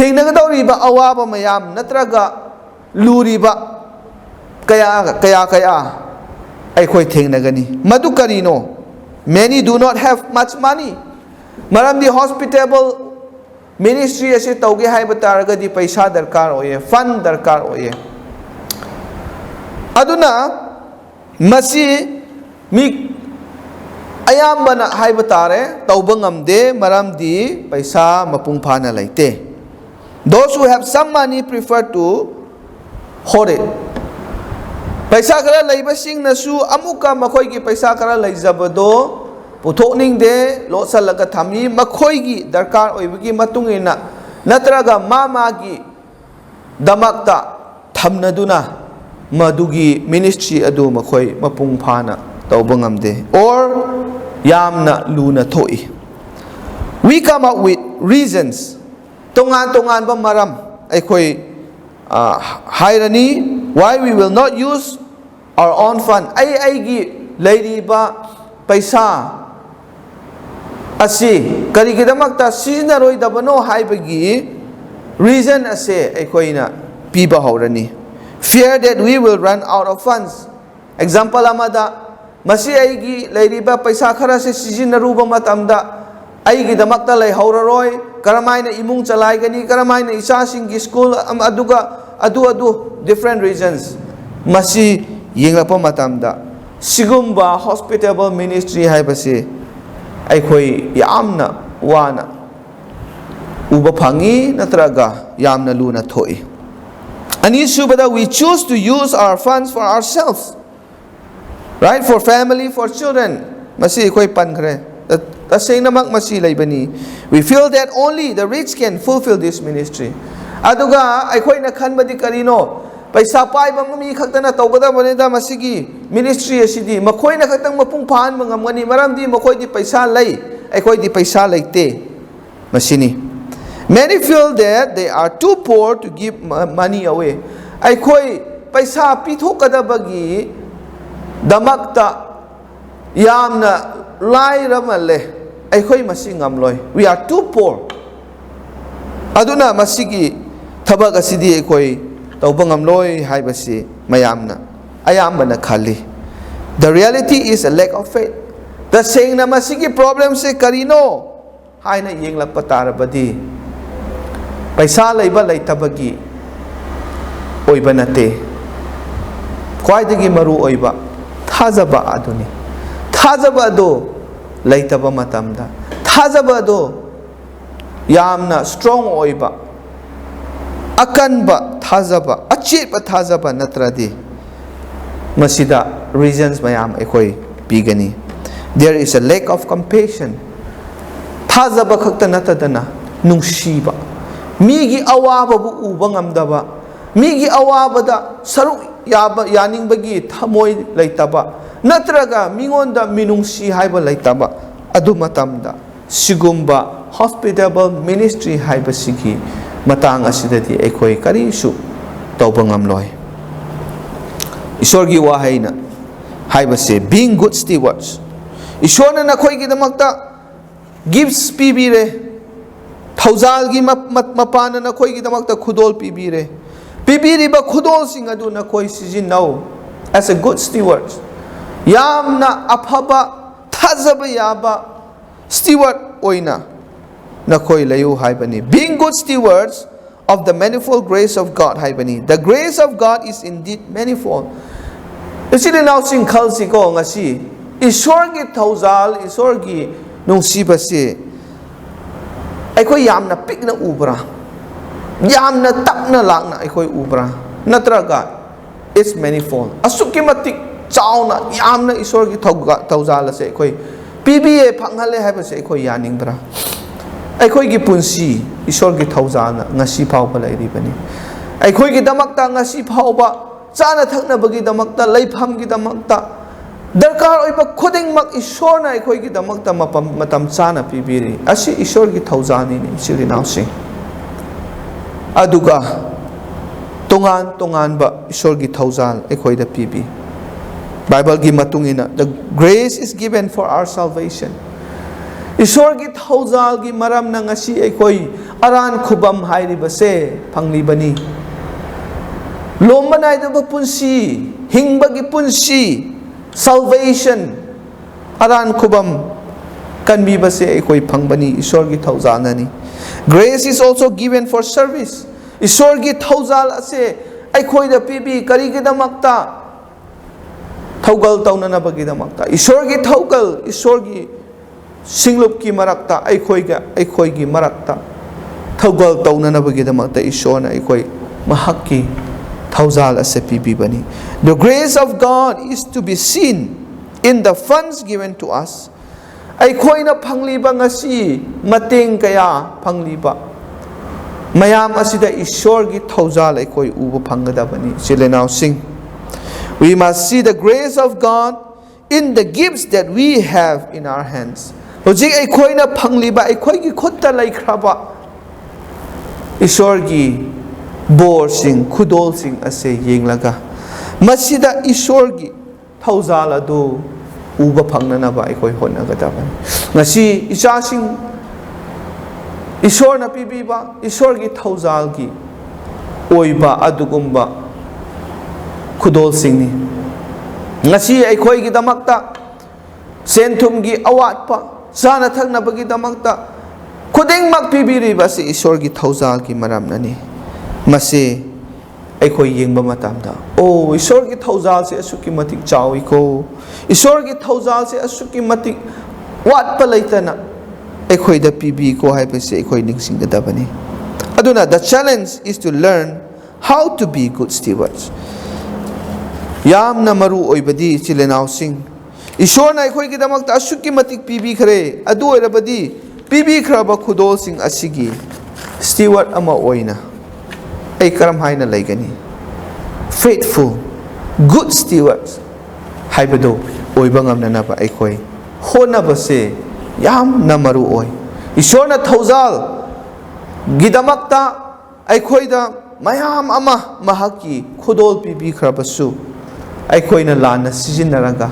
ꯊꯦꯡꯅꯒꯗꯧꯔꯤꯕ ꯑꯋꯥꯕ ꯃꯌꯥꯝ ꯅꯠꯇ꯭ꯔꯒ ꯂꯨꯔꯤꯕ ꯀꯌꯥ ꯀꯌꯥ ꯀꯌꯥ ꯑꯩꯈꯣꯏ ꯊꯦꯡꯅꯒꯅꯤ꯫ ꯃꯗꯨ ꯀꯔꯤꯅꯣ? Many do not have much money. ꯃꯔꯝꯗꯤ ꯍꯣꯁꯄꯤꯇꯦꯕꯜ ꯃꯤꯅꯤꯁꯇ꯭ꯔꯤ ꯑꯁꯤ ꯇꯧꯒꯦ ꯍꯥꯏꯕ ꯇꯥꯔꯒꯗꯤ ꯄꯩꯁꯥ ꯗꯔꯀꯥꯔ ꯑꯣꯏꯌꯦ, ꯐꯟ ꯗꯔꯀꯥꯔ ꯑꯣꯏꯌꯦ꯫ ꯑꯗꯨꯅ ꯃꯁꯤ ꯃꯤ ꯑꯌꯥꯝꯕꯅ ꯍꯥꯏꯕ ꯇꯥꯔꯦ, ꯇꯧꯕ ꯉꯝꯗꯦ, ꯃꯔꯝꯗꯤ ꯄꯩꯁꯥ ꯃꯄꯨꯡ ꯐꯥꯅ ꯂꯩꯇꯦ꯫ Those who have some money prefer to hoard it. ꯄꯩꯁꯥ ꯈꯔ ꯂꯩꯕꯁꯤꯡꯅꯁꯨ ꯑꯃꯨꯛꯀ ꯃꯈꯣꯏꯒꯤ ꯄꯩꯁꯥ ꯈꯔ ꯂꯩꯖꯕꯗꯣ ꯄꯨꯊꯣꯛꯅꯤꯡꯗꯦ, ꯂꯣꯠꯁꯤꯜꯂꯒ ꯊꯝꯃꯤ꯫ ꯃꯈꯣꯏꯒꯤ ꯗꯔꯀꯥꯔ ꯑꯣꯏꯕꯒꯤ ꯃꯇꯨꯡ ꯏꯟꯅ ꯅꯠꯇ꯭ꯔꯒ ꯃꯥ ꯃꯥꯒꯤ ꯗꯃꯛꯇ ꯊꯝꯅꯗꯨꯅ ꯃꯗꯨꯒꯤ ꯃꯤꯅꯤꯁꯇ꯭ꯔꯤ ꯑꯗꯨ ꯃꯈꯣꯏ ꯃꯄꯨꯡ ꯐꯥꯅ ꯇꯧꯕ ꯉꯝꯗꯦ, or ꯌꯥꯝꯅ ꯂꯨꯅ ꯊꯣꯛꯏ꯫ We come up with reasons, ꯇꯣꯉꯥꯟ ꯇꯣꯉꯥꯟꯕ ꯃꯔꯝ ꯑꯩꯈꯣꯏ, ꯑ, ꯍꯥꯏꯔꯅꯤ꯫ Why we will not use our own fund, ꯑꯩ ꯑꯩꯒꯤ ꯂꯩꯔꯤꯕ ꯄꯩꯁꯥ ꯑꯁꯤ ꯀꯔꯤꯒꯤꯗꯃꯛꯇ ꯁꯤꯖꯤꯟꯅꯔꯣꯏꯗꯕꯅꯣ ꯍꯥꯏꯕꯒꯤ ꯔꯤꯖꯟ ꯑꯁꯦ ꯑꯩꯈꯣꯏꯅ ꯄꯤꯕ ꯍꯧꯔꯅꯤ꯫ Fear that we will run out of funds. Example ꯑꯃꯗ, ꯃꯁꯤ ꯑꯩꯒꯤ ꯂꯩꯔꯤꯕ ꯄꯩꯁꯥ ꯈꯔꯁꯦ ꯁꯤꯖꯤꯟꯅꯔꯨꯕ ꯃꯇꯝꯗ ꯑꯩꯒꯤꯗꯃꯛꯇ ꯂꯩꯍꯧꯔꯔꯣꯏ, ꯀꯔꯝꯍꯥꯏꯅ ꯏꯃꯨꯡ ꯆꯂꯥꯏꯒꯅꯤ, ꯀꯔꯝꯍꯥꯏꯅ ꯏꯆꯥꯁꯤꯡꯒꯤ ꯁ꯭ꯀꯨꯜ ꯑꯃ-, ꯑꯗꯨꯒ ꯑꯗꯨ ꯑꯗꯨ different reasons꯫ ꯃꯁꯤ ꯌꯦꯡꯂꯛꯄ ꯃꯇꯝꯗ ꯁꯤꯒꯨꯝꯕ ꯍꯣꯁꯄꯤꯇꯦꯕꯜ ꯃꯤꯅꯤꯁꯇ꯭ꯔꯤ ꯍꯥꯏꯕꯁꯤ ꯑꯩꯈꯣꯏ ꯌꯥꯝꯅ ꯋꯥꯅ ꯎꯕ ꯐꯪꯉꯤ, ꯅꯠꯇ꯭ꯔꯒ ꯌꯥꯝꯅ ꯂꯨꯅ ꯊꯣꯛꯏ꯫ ꯑꯅꯤꯁꯨꯕꯗ, we choose to use our funds for ourselves, right? For family, for children. ꯃꯁꯤ ꯑꯩꯈꯣꯏ ꯄꯟꯈ꯭ꯔꯦ꯫ ꯇ-, ꯇꯁꯦꯡꯅꯃꯛ ꯃꯁꯤ ꯂꯩꯕꯅꯤ꯫ We feel that only the rich can fulfill this ministry. ꯑꯗꯨꯒ ꯑꯩꯈꯣꯏꯅ ꯈꯟꯕꯗꯤ ꯀꯔꯤꯅꯣ? ꯄꯩꯁꯥ ꯄꯥꯏꯕ ꯃꯤ ꯈꯛꯇꯅ ꯇꯧꯒꯗꯕꯅꯤꯗ ꯃꯁꯤꯒꯤ ꯃꯤꯅꯤꯁꯇ꯭ꯔꯤ ꯑꯁꯤꯗꯤ꯫ ꯃꯈꯣꯏꯅ ꯈꯛꯇꯪ ꯃꯄꯨꯡ ꯐꯥꯍꯟꯕ ꯉꯝꯒꯅꯤ, ꯃꯔꯝꯗꯤ ꯃꯈꯣꯏꯗꯤ ꯄꯩꯁꯥ ꯂꯩ, ꯑꯩꯈꯣꯏꯗꯤ ꯄꯩꯁꯥ ꯂꯩꯇꯦ꯫ ꯃꯁꯤꯅꯤ꯫ Many feel that they are too poor to give mo-, money away. ꯑꯩꯈꯣꯏ ꯄꯩꯁꯥ ꯄꯤꯊꯣꯛꯀꯗꯕꯒꯤ ꯗꯃꯛꯇ ꯌꯥꯝꯅ ꯂꯥꯏꯔꯃꯜꯂꯦ꯫ ꯑꯩꯈꯣꯏ ꯃꯁꯤ ꯉꯝꯂꯣꯏ꯫ We are too poor. ꯑꯗꯨꯅ ꯃꯁꯤꯒꯤ ꯊꯕꯛ ꯑꯁꯤꯗꯤ ꯑꯩꯈꯣꯏ ꯇꯧꯕ ꯉꯝꯂꯣꯏ ꯍꯥꯏꯕꯁꯤ ꯃꯌꯥꯝꯅ ꯑꯌꯥꯝꯕꯅ ꯈꯜꯂꯤ꯫ The reality is a lack of faith. ꯇꯁꯦꯡꯅ ꯃꯁꯤꯒꯤ problemꯁꯦ ꯀꯔꯤꯅꯣ ꯍꯥꯏꯅ ꯌꯦꯡꯂꯛꯄ ꯇꯥꯔꯕꯗꯤ, ꯄꯩꯁꯥ ꯂꯩꯕ ꯂꯩꯇꯕꯒꯤ ꯑꯣꯏꯕ ꯅꯠꯇꯦ꯫ ꯈ꯭ꯋꯥꯏꯗꯒꯤ ꯃꯔꯨ ꯑꯣꯏꯕ ꯊꯥꯖꯕ ꯑꯗꯨꯅꯤ꯫ ꯊꯥꯖꯕ ꯑꯗꯨ ꯂꯩꯇꯕ ꯃꯇꯝꯗ, ꯊꯥꯖꯕ ꯑꯗꯨ ꯌꯥꯝꯅ strong ꯑꯣꯏꯕ, ꯑꯀꯟꯕ ꯊꯥꯖꯕ, ꯑꯆꯦꯠꯄ ꯊꯥꯖꯕ ꯅꯠꯇ꯭ꯔꯗꯤ, ꯃꯁꯤꯗ reasons ꯃꯌꯥꯝ ꯑꯩꯈꯣꯏ ꯄꯤꯒꯅꯤ꯫ There is a lack of compassion. ꯊꯥꯖꯕ ꯈꯛꯇ ꯅꯠꯇꯗꯅ ꯅꯨꯡꯁꯤꯕ, ꯃꯤꯒꯤ ꯑꯋꯥꯕꯕꯨ ꯎꯕ ꯉꯝꯗꯕ, ꯃꯤꯒꯤ ꯑꯋꯥꯕꯗ ꯁꯔꯨꯛ ꯌꯥꯕ, ꯌꯥꯅꯤꯡꯕꯒꯤ ꯊꯃꯣꯏ ꯂꯩꯇꯕ, ꯅꯠꯇ꯭ꯔꯒ ꯃꯤꯉꯣꯟꯗ ꯃꯤꯅꯨꯡꯁꯤ ꯍꯥꯏꯕ ꯂꯩꯇꯕ, ꯑꯗꯨ ꯃꯇꯝꯗ ꯁꯤꯒꯨꯝꯕ hospitable ministry ꯍꯥꯏꯕꯁꯤꯒꯤ ꯃꯇꯥꯡ ꯑꯁꯤꯗꯗꯤ ꯑꯩꯈꯣꯏ ꯀꯔꯤꯁꯨ ꯇꯧꯕ ꯉꯝꯂꯣꯏ꯫ ꯏꯁꯣꯔꯒꯤ ꯋꯥꯍꯩꯅ ꯍꯥꯏꯕꯁꯦ, being good stewards, ꯏꯁꯣꯔꯅ ꯅꯈꯣꯏꯒꯤꯗꯃꯛꯇ gifts ꯄꯤꯕꯤꯔꯦ, ꯊꯧꯖꯥꯜꯒꯤ ꯃ-, ꯃ-, ꯃꯄꯥꯟꯅ ꯅꯈꯣꯏꯒꯤꯗꯃꯛꯇ ꯈꯨꯗꯣꯜ ꯄꯤꯕꯤꯔꯦ꯫ ꯄꯤꯕꯤꯔꯤꯕ ꯈꯨꯗꯣꯜꯁꯤꯡ ꯑꯗꯨ ꯅꯈꯣꯏ ꯁꯤꯖꯤꯟꯅꯧ as a good steward꯫ ꯌꯥꯝꯅ ꯑꯐꯕ, ꯊꯥꯖꯕ ꯌꯥꯕ steward ꯑꯣꯏꯅ ꯅꯈꯣꯏ ꯂꯩꯌꯨ ꯍꯥꯏꯕꯅꯤ꯫ Being good stewards of the manifold grace of God ꯍꯥꯏꯕꯅꯤ꯫ The grace of God is indeed manifold. ꯏꯆꯤꯜ ꯏꯅꯥꯎꯁꯤꯡ, ꯈꯜꯁꯤꯀꯣ, ꯉꯁꯤ ꯏꯁꯣꯔꯒꯤ ꯊꯧꯖꯥꯜ, ꯏꯁꯣꯔꯒꯤ ꯅꯨꯡꯁꯤꯕꯁꯤ ꯑꯩꯈꯣꯏ ꯌꯥꯝꯅ ꯄꯤꯛꯅ ꯎꯕ꯭ꯔꯥ? ꯌꯥꯝꯅ ꯇꯞꯅ ꯂꯥꯛꯅ ꯑꯩꯈꯣꯏ ꯎꯕ꯭ꯔꯥ? ꯅꯠꯇ꯭ꯔꯒ it's manifold, ꯑꯁꯨꯛꯀꯤ ꯃꯇꯤꯛ ꯆꯥꯎꯅ, ꯌꯥꯝꯅ ꯏꯁꯣꯔꯒꯤ ꯊꯧꯒ-, ꯊꯧꯖꯥꯜ ꯑꯁꯦ ꯑꯩꯈꯣꯏ ꯄꯤꯕꯤꯌꯦ, ꯐꯪꯍꯜꯂꯦ ꯍꯥꯏꯕꯁꯦ ꯑꯩꯈꯣꯏ ꯌꯥꯅꯤꯡꯕ꯭ꯔꯥ? ꯑꯩꯈꯣꯏꯒꯤ ꯄꯨꯟꯁꯤ ꯏꯁꯣꯔꯒꯤ ꯊꯧꯖꯥꯜꯅ ꯉꯁꯤ ꯐꯥꯎꯕ ꯂꯩꯔꯤꯕꯅꯤ꯫ ꯑꯩꯈꯣꯏꯒꯤꯗꯃꯛꯇ ꯉꯁꯤ ꯐꯥꯎꯕ ꯆꯥꯅ ꯊꯛꯅꯕꯒꯤꯗꯃꯛꯇ, ꯂꯩꯐꯝꯒꯤꯗꯃꯛꯇ, ꯗꯔꯀꯥꯔ ꯑꯣꯏꯕ ꯈꯨꯗꯤꯡꯃꯛ ꯏꯁꯣꯔꯅ ꯑꯩꯈꯣꯏꯒꯤꯗꯃꯛꯇ ꯃꯄꯝ-, ꯃꯇꯝ ꯆꯥꯅ ꯄꯤꯕꯤꯔꯤ꯫ ꯑꯁꯤ ꯏꯁꯣꯔꯒꯤ ꯊꯧꯖꯥꯜꯅꯤꯅꯦ, ꯏꯆꯤꯜ ꯏꯅꯥꯎꯁꯤꯡ꯫ ꯑꯗꯨꯒ ꯇꯣꯉꯥꯟ ꯇꯣꯉꯥꯟꯕ ꯏꯁꯣꯔꯒꯤ ꯊꯧꯖꯥꯜ ꯑꯩꯈꯣꯏꯗ ꯄꯤꯕꯤ꯫ ꯕꯥꯏꯕꯜꯒꯤ ꯃꯇꯨꯡ ꯏꯟꯅ, "The grace is given for our salvation." ꯏꯁꯣꯔꯒꯤ ꯊꯧꯖꯥꯜꯒꯤ ꯃꯔꯝꯅ ꯉꯁꯤ ꯑꯩꯈꯣꯏ ꯑꯔꯥꯟ ꯈꯨꯕꯝ ꯍꯥꯏꯔꯤꯕꯁꯦ ꯐꯪꯂꯤꯕꯅꯤ꯫ ꯂꯣꯝꯕ ꯅꯥꯏꯗꯕ ꯄꯨꯟꯁꯤ, ꯍꯤꯡꯕꯒꯤ ꯄꯨꯟꯁꯤ, salvation, ꯑꯔꯥꯟ ꯈꯨꯕꯝ ꯀꯟꯕꯤꯕꯁꯦ ꯑꯩꯈꯣꯏ ꯐꯪꯕꯅꯤ, ꯏꯁꯣꯔꯒꯤ ꯊꯧꯖꯥꯜꯅꯅꯤ꯫ Grace is also given for service. ꯏꯁꯣꯔꯒꯤ ꯊꯧꯖꯥꯜ ꯑꯁꯦ ꯑꯩꯈꯣꯏꯗ ꯄꯤꯕꯤ꯫ ꯀꯔꯤꯒꯤꯗꯃꯛꯇ? ꯊꯧꯒꯜ ꯇꯧꯅꯅꯕꯒꯤꯗꯃꯛꯇ꯫ ꯏꯁꯣꯔꯒꯤ ꯊꯧꯒꯜ, ꯏꯁꯣꯔꯒꯤ ꯁꯤꯡꯂꯨꯞꯀꯤ ꯃꯔꯛꯇ, ꯑꯩꯈꯣꯏꯒ ꯑꯩꯈꯣꯏꯒꯤ ꯃꯔꯛꯇ ꯊꯧꯒꯜ ꯇꯧꯅꯅꯕꯒꯤꯗꯃꯛꯇ ꯏꯁꯣꯔꯅ ꯑꯩꯈꯣꯏ ꯃꯍꯥꯛꯀꯤ ꯊꯧꯖꯥꯜ ꯑꯁꯦ ꯄꯤꯕꯤꯕꯅꯤ꯫ The grace of God is to be seen in the funds given to us. ꯑꯩꯈꯣꯏꯅ ꯐꯪꯂꯤꯕ ꯉꯁꯤ ꯃꯇꯦꯡ ꯀꯌꯥ ꯐꯪꯂꯤꯕ ꯃꯌꯥꯝ ꯑꯁꯤꯗ ꯏꯁꯣꯔꯒꯤ ꯊꯧꯖꯥꯜ ꯑꯩꯈꯣꯏ ꯎꯕ ꯐꯪꯒꯗꯕꯅꯤ, ꯏꯆꯤꯜ ꯏꯅꯥꯎꯁꯤꯡ꯫ We must see the grace of God in the gifts that we have in our hands. ꯍꯧꯖꯤꯛ ꯑꯩꯈꯣꯏꯅ ꯐꯪꯂꯤꯕ, ꯑꯩꯈꯣꯏꯒꯤ ꯈꯨꯠꯇ ꯂꯩꯈ꯭ꯔꯕ ꯏꯁꯣꯔꯒꯤ ꯕꯣꯔꯁꯤꯡ, ꯈꯨꯗꯣꯜꯁꯤꯡ ꯑꯁꯦ ꯌꯦꯡꯂꯒ, ꯃꯁꯤꯗ ꯏꯁꯣꯔꯒꯤ ꯊꯧꯖꯥꯜ ꯑꯗꯨ ꯎꯕ ꯐꯪꯅꯅꯕ ꯑꯩꯈꯣꯏ ꯍꯣꯠꯅꯒꯗꯕꯅꯤ꯫ ꯉꯁꯤ ꯏꯆꯥꯁꯤꯡ, ꯏꯁꯣꯔꯅ ꯄꯤꯕꯤꯕ ꯏꯁꯣꯔꯒꯤ ꯊꯧꯖꯥꯜꯒꯤ ꯑꯣꯏꯕ ꯑꯗꯨꯒꯨꯝꯕ ꯈꯨꯗꯣꯜꯁꯤꯡꯅꯤ꯫ ꯉꯁꯤ ꯑꯩꯈꯣꯏꯒꯤꯗꯃꯛꯇ ꯁꯦꯟ ꯊꯨꯝꯒꯤ ꯑꯋꯥꯠꯄ, ꯆꯥꯅ ꯊꯛꯅꯕꯒꯤꯗꯃꯛꯇ ꯈꯨꯗꯤꯡꯃꯛ ꯄꯤꯕꯤꯔꯤꯕ ꯑꯁꯤ ꯏꯁꯣꯔꯒꯤ ꯊꯧꯖꯥꯜꯒꯤ ꯃꯔꯝꯅꯅꯤ꯫ ꯃꯁꯤ ꯑꯩꯈꯣꯏ ꯌꯦꯡꯕ ꯃꯇꯝꯗ, "ꯑꯣ, ꯏꯁꯣꯔꯒꯤ ꯊꯧꯖꯥꯜꯁꯦ ꯑꯁꯨꯛꯀꯤ ꯃꯇꯤꯛ ꯆꯥꯎꯏꯀꯣ, ꯏꯁꯣꯔꯒꯤ ꯊꯧꯖꯥꯜꯁꯦ ꯑꯁꯨꯛꯀꯤ ꯃꯇꯤꯛ ꯋꯥꯠꯄ ꯂꯩꯇꯅ ꯑꯩꯈꯣꯏꯗ ꯄꯤꯕꯤꯀꯣ" ꯍꯥꯏꯕꯁꯤ ꯑꯩꯈꯣꯏ ꯅꯤꯡꯁꯤꯡꯒꯗꯕꯅꯤ꯫ ꯑꯗꯨꯅ, the challenge is to learn how to be good stewards. ꯌꯥꯝꯅ ꯃꯔꯨ ꯑꯣꯏꯕꯗꯤ, ꯏꯆꯤꯜ ꯏꯅꯥꯎꯁꯤꯡ, ꯏꯁꯣꯔꯅ ꯑꯩꯈꯣꯏꯒꯤꯗꯃꯛꯇ ꯑꯁꯨꯛꯀꯤ ꯃꯇꯤꯛ ꯄꯤꯕꯤꯈ꯭ꯔꯦ, ꯑꯗꯨ ꯑꯣꯏꯔꯕꯗꯤ ꯄꯤꯕꯤꯈ꯭ꯔꯕ ꯈꯨꯗꯣꯜꯁꯤꯡ ꯑꯁꯤꯒꯤ steward ꯑꯃ ꯑꯣꯏꯅ ꯑꯩ ꯀꯔꯝ ꯍꯥꯏꯅ ꯂꯩꯒꯅꯤ? Faithful, good stewards ꯍꯥꯏꯕꯗꯨ ꯑꯣꯏꯕ ꯉꯝꯅꯅꯕ ꯑꯩꯈꯣꯏ ꯍꯣꯠꯅꯕꯁꯦ ꯌꯥꯝꯅ ꯃꯔꯨ ꯑꯣꯏ꯫ ꯏꯁꯣꯔꯅ ꯊꯧꯖꯥꯜꯒꯤꯗꯃꯛꯇ ꯑꯩꯈꯣꯏꯗ ꯃꯌꯥꯝ ꯑꯃ ꯃꯍꯥꯛꯀꯤ ꯈꯨꯗꯣꯜ ꯄꯤꯕꯤꯈ꯭ꯔꯕꯁꯨ, ꯑꯩꯈꯣꯏꯅ ꯂꯥꯟꯅ ꯁꯤꯖꯤꯟꯅꯔꯒ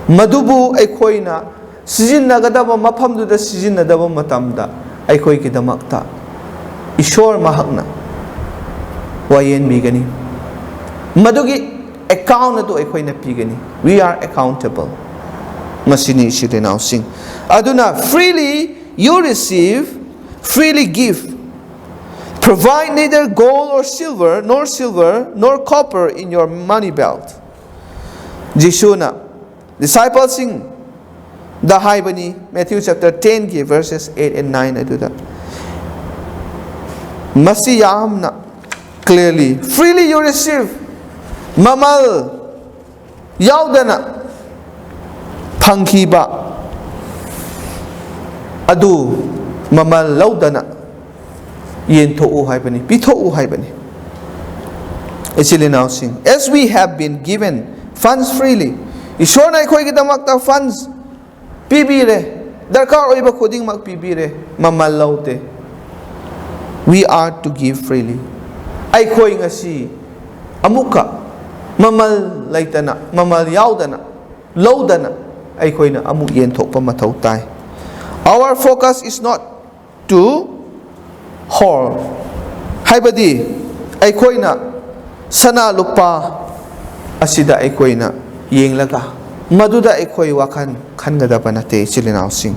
ꯃꯗꯨꯕꯨ ꯑꯩꯈꯣꯏꯅ ꯁꯤꯖꯤꯟꯅꯒꯗꯕ ꯃꯐꯝꯗꯨꯗ ꯁꯤꯖꯤꯟꯅꯗꯕ ꯃꯇꯝꯗ ꯑꯩꯈꯣꯏꯒꯤꯗꯃꯛꯇ ꯏꯁꯣꯔ ꯃꯍꯥꯛꯅ ꯋꯥꯌꯦꯟꯕꯤꯒꯅꯤ꯫ ꯃꯗꯨꯒꯤ ꯑꯦꯀꯥꯎꯟ ꯑꯗꯨ ꯑꯩꯈꯣꯏꯅ ꯄꯤꯒꯅꯤ꯫ We are accountable꯫ ꯃꯁꯤꯅꯤ ꯏꯆꯤꯜ ꯏꯅꯥꯎꯁꯤꯡ꯫ ꯑꯗꯨꯅ, "Freely you receive, freely give. Provide neither gold or silver, nor silver, nor copper in your money belt." ꯖꯤꯁꯨꯅ ꯗꯤꯁꯥꯏꯄꯜꯁꯤꯡꯗ ꯍꯥꯏꯕꯅꯤ, Matthew chapter ten ꯒꯤ verses eight and nine ꯑꯗꯨꯗ꯫ ꯃꯁꯤ ꯌꯥꯝꯅ clearly, "Freely you receive", ꯃꯃꯜ ꯌꯥꯎꯗꯅ ꯐꯪꯈꯤꯕ ꯑꯗꯨ ꯃꯃꯜ ꯂꯧꯗꯅ ꯌꯦꯟꯊꯣꯛꯎ ꯍꯥꯏꯕꯅꯤ, ꯄꯤꯊꯣꯛꯎ ꯍꯥꯏꯕꯅꯤ꯫ ꯏꯆꯤꯜ ꯏꯅꯥꯎꯁꯤꯡ, "As we have been given funds freely", ꯏꯁꯣꯔꯅ ꯑꯩꯈꯣꯏꯒꯤꯗꯃꯛꯇ funds ꯄꯤꯕꯤꯔꯦ, ꯗꯔꯀꯥꯔ ꯑꯣꯏꯕ ꯈꯨꯗꯤꯡꯃꯛ ꯄꯤꯕꯤꯔꯦ, ꯃꯃꯜ ꯂꯧꯗꯦ꯫ "We are to give freely." ꯑꯩꯈꯣꯏ ꯉꯁꯤ ꯑꯃꯨꯛꯀ ꯃꯃꯜ ꯂꯩꯇꯅ, ꯃꯃꯜ ꯌꯥꯎꯗꯅ, ꯂꯧꯗꯅ ꯑꯩꯈꯣꯏꯅ ꯑꯃꯨꯛ ꯌꯦꯟꯊꯣꯛꯄ ꯃꯊꯧ ꯇꯥꯏ꯫ Our focus is not to hoard, ꯍꯥꯏꯕꯗꯤ ꯑꯩꯈꯣꯏꯅ ꯁꯅꯥ ꯂꯨꯄꯥ ꯑꯁꯤꯗ ꯑꯩꯈꯣꯏꯅ ꯌꯦꯡꯂꯒ ꯃꯗꯨꯗ ꯑꯩꯈꯣꯏ ꯋꯥꯈꯜ ꯈꯟꯒꯗꯕ ꯅꯠꯇꯦ, ꯏꯆꯤꯜ ꯏꯅꯥꯎꯁꯤꯡ꯫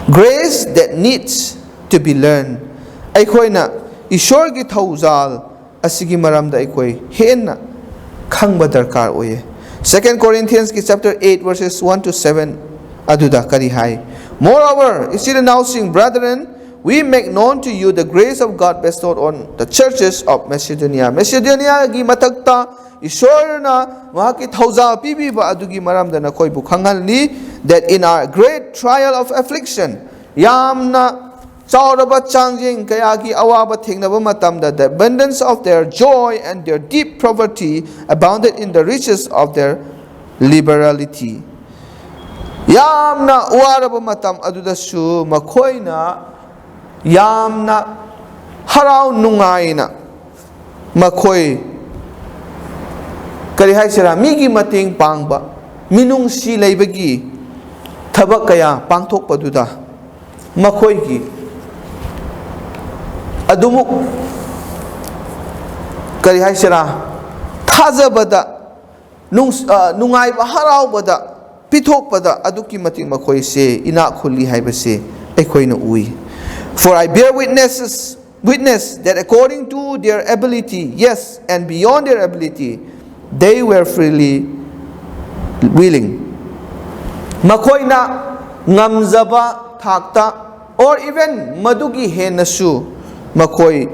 "Grace that needs to be learned", ꯑꯩꯈꯣꯏꯅ ꯏꯁꯣꯔꯒꯤ ꯊꯧꯖꯥꯜ ꯑꯁꯤꯒꯤ ꯃꯔꯝꯗ ꯑꯩꯈꯣꯏ ꯍꯦꯟꯅ ꯈꯪꯕ ꯗꯔꯀꯥꯔ ꯑꯣꯏꯌꯦ꯫ Second Corinthians ꯀꯤ chapter eight verses one to seven ꯑꯗꯨꯗ ꯀꯔꯤ ꯍꯥꯏ? "Moreover, ꯏꯆꯤꯜ ꯏꯅꯥꯎꯁꯤꯡ, brethren, we make known to you the grace of God bestowed on the churches of Macedonia." ꯃꯦꯁꯤꯗꯣꯅꯤꯌꯥꯒꯤ ꯃꯊꯛꯇ ꯏꯁꯣꯔꯅ ꯃꯍꯥꯛꯀꯤ ꯊꯧꯖꯥꯜ ꯄꯤꯕꯤꯕ ꯑꯗꯨꯒꯤ ꯃꯔꯝꯗ ꯅꯈꯣꯏꯕꯨ ꯈꯪꯍꯜꯂꯤ, "that in our great trial of affliction", ꯌꯥꯝꯅ ꯆꯥꯎꯔꯕ ꯆꯥꯡꯖꯦꯡ ꯀꯌꯥꯒꯤ ꯑꯋꯥꯕ ꯊꯦꯡꯅꯕ ꯃꯇꯝꯗ, "the abundance of their joy and their deep poverty abounded in the riches of their liberality." ꯌꯥꯝꯅ ꯋꯥꯔꯕ ꯃꯇꯝ ꯑꯗꯨꯗꯁꯨ ꯃꯈꯣꯏꯅ ꯌꯥꯝꯅ ꯍꯔꯥꯎ ꯅꯨꯡꯉꯥꯏꯅ ꯃꯈꯣꯏ, ꯀꯔꯤ ꯍꯥꯏꯁꯤꯔꯥ, ꯃꯤꯒꯤ ꯃꯇꯦꯡ ꯄꯥꯡꯕ, ꯃꯤꯅꯨꯡꯁꯤ ꯂꯩꯕꯒꯤ ꯊꯕꯛ ꯀꯌꯥ ꯄꯥꯡꯊꯣꯛꯄꯗꯨꯗ ꯃꯈꯣꯏꯒꯤ ꯑꯗꯨꯃꯨꯛ, ꯀꯔꯤ ꯍꯥꯏꯁꯤꯔꯥ, ꯊꯥꯖꯕꯗ, ꯅꯨꯡ-, ꯑ, ꯅꯨꯡꯉꯥꯏꯕ, ꯍꯔꯥꯎꯕꯗ, ꯄꯤꯊꯣꯛꯄꯗ ꯑꯗꯨꯛꯀꯤ ꯃꯇꯤꯛ ꯃꯈꯣꯏꯁꯦ ꯏꯅꯥꯛ ꯈꯨꯜꯂꯤ ꯍꯥꯏꯕꯁꯦ ꯑꯩꯈꯣꯏꯅ ꯎꯏ꯫ For I bear witnesses, witness that according to their ability, yes, and beyond their ability, they were freely willing. ꯃꯈꯣꯏꯅ ꯉꯝꯖꯕ ꯊꯥꯛꯇ, or even ꯃꯗꯨꯒꯤ ꯍꯦꯟꯅꯁꯨ, ꯃꯈꯣꯏ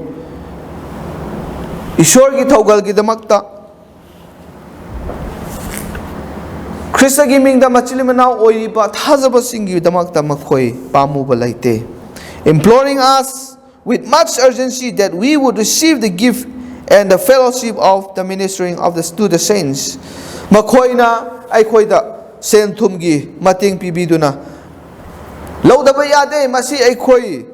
ꯏꯁꯣꯔꯒꯤ ꯊꯧꯒꯜꯒꯤꯗꯃꯛꯇ, ꯈ꯭ꯔꯤꯁꯇꯒꯤ ꯃꯤꯡꯗ ꯃꯆꯤꯟ ꯃꯅꯥꯎ ꯑꯣꯏꯔꯤꯕ ꯊꯥꯖꯕꯁꯤꯡꯒꯤꯗꯃꯛꯇ ꯃꯈꯣꯏ ꯄꯥꯝꯃꯨꯕ ꯂꯩꯇꯦ꯫ Imploring us with much urgency that we would receive the gift and the fellowship of the ministering of the, to the saints. ꯃꯈꯣꯏꯅ ꯑꯩꯈꯣꯏꯗ ꯁꯦꯟ ꯊꯨꯝꯒꯤ ꯃꯇꯦꯡ ꯄꯤꯕꯤꯗꯨꯅ, "ꯂꯧꯗꯕ ꯌꯥꯗꯦ, ꯃꯁꯤ ꯑꯩꯈꯣꯏ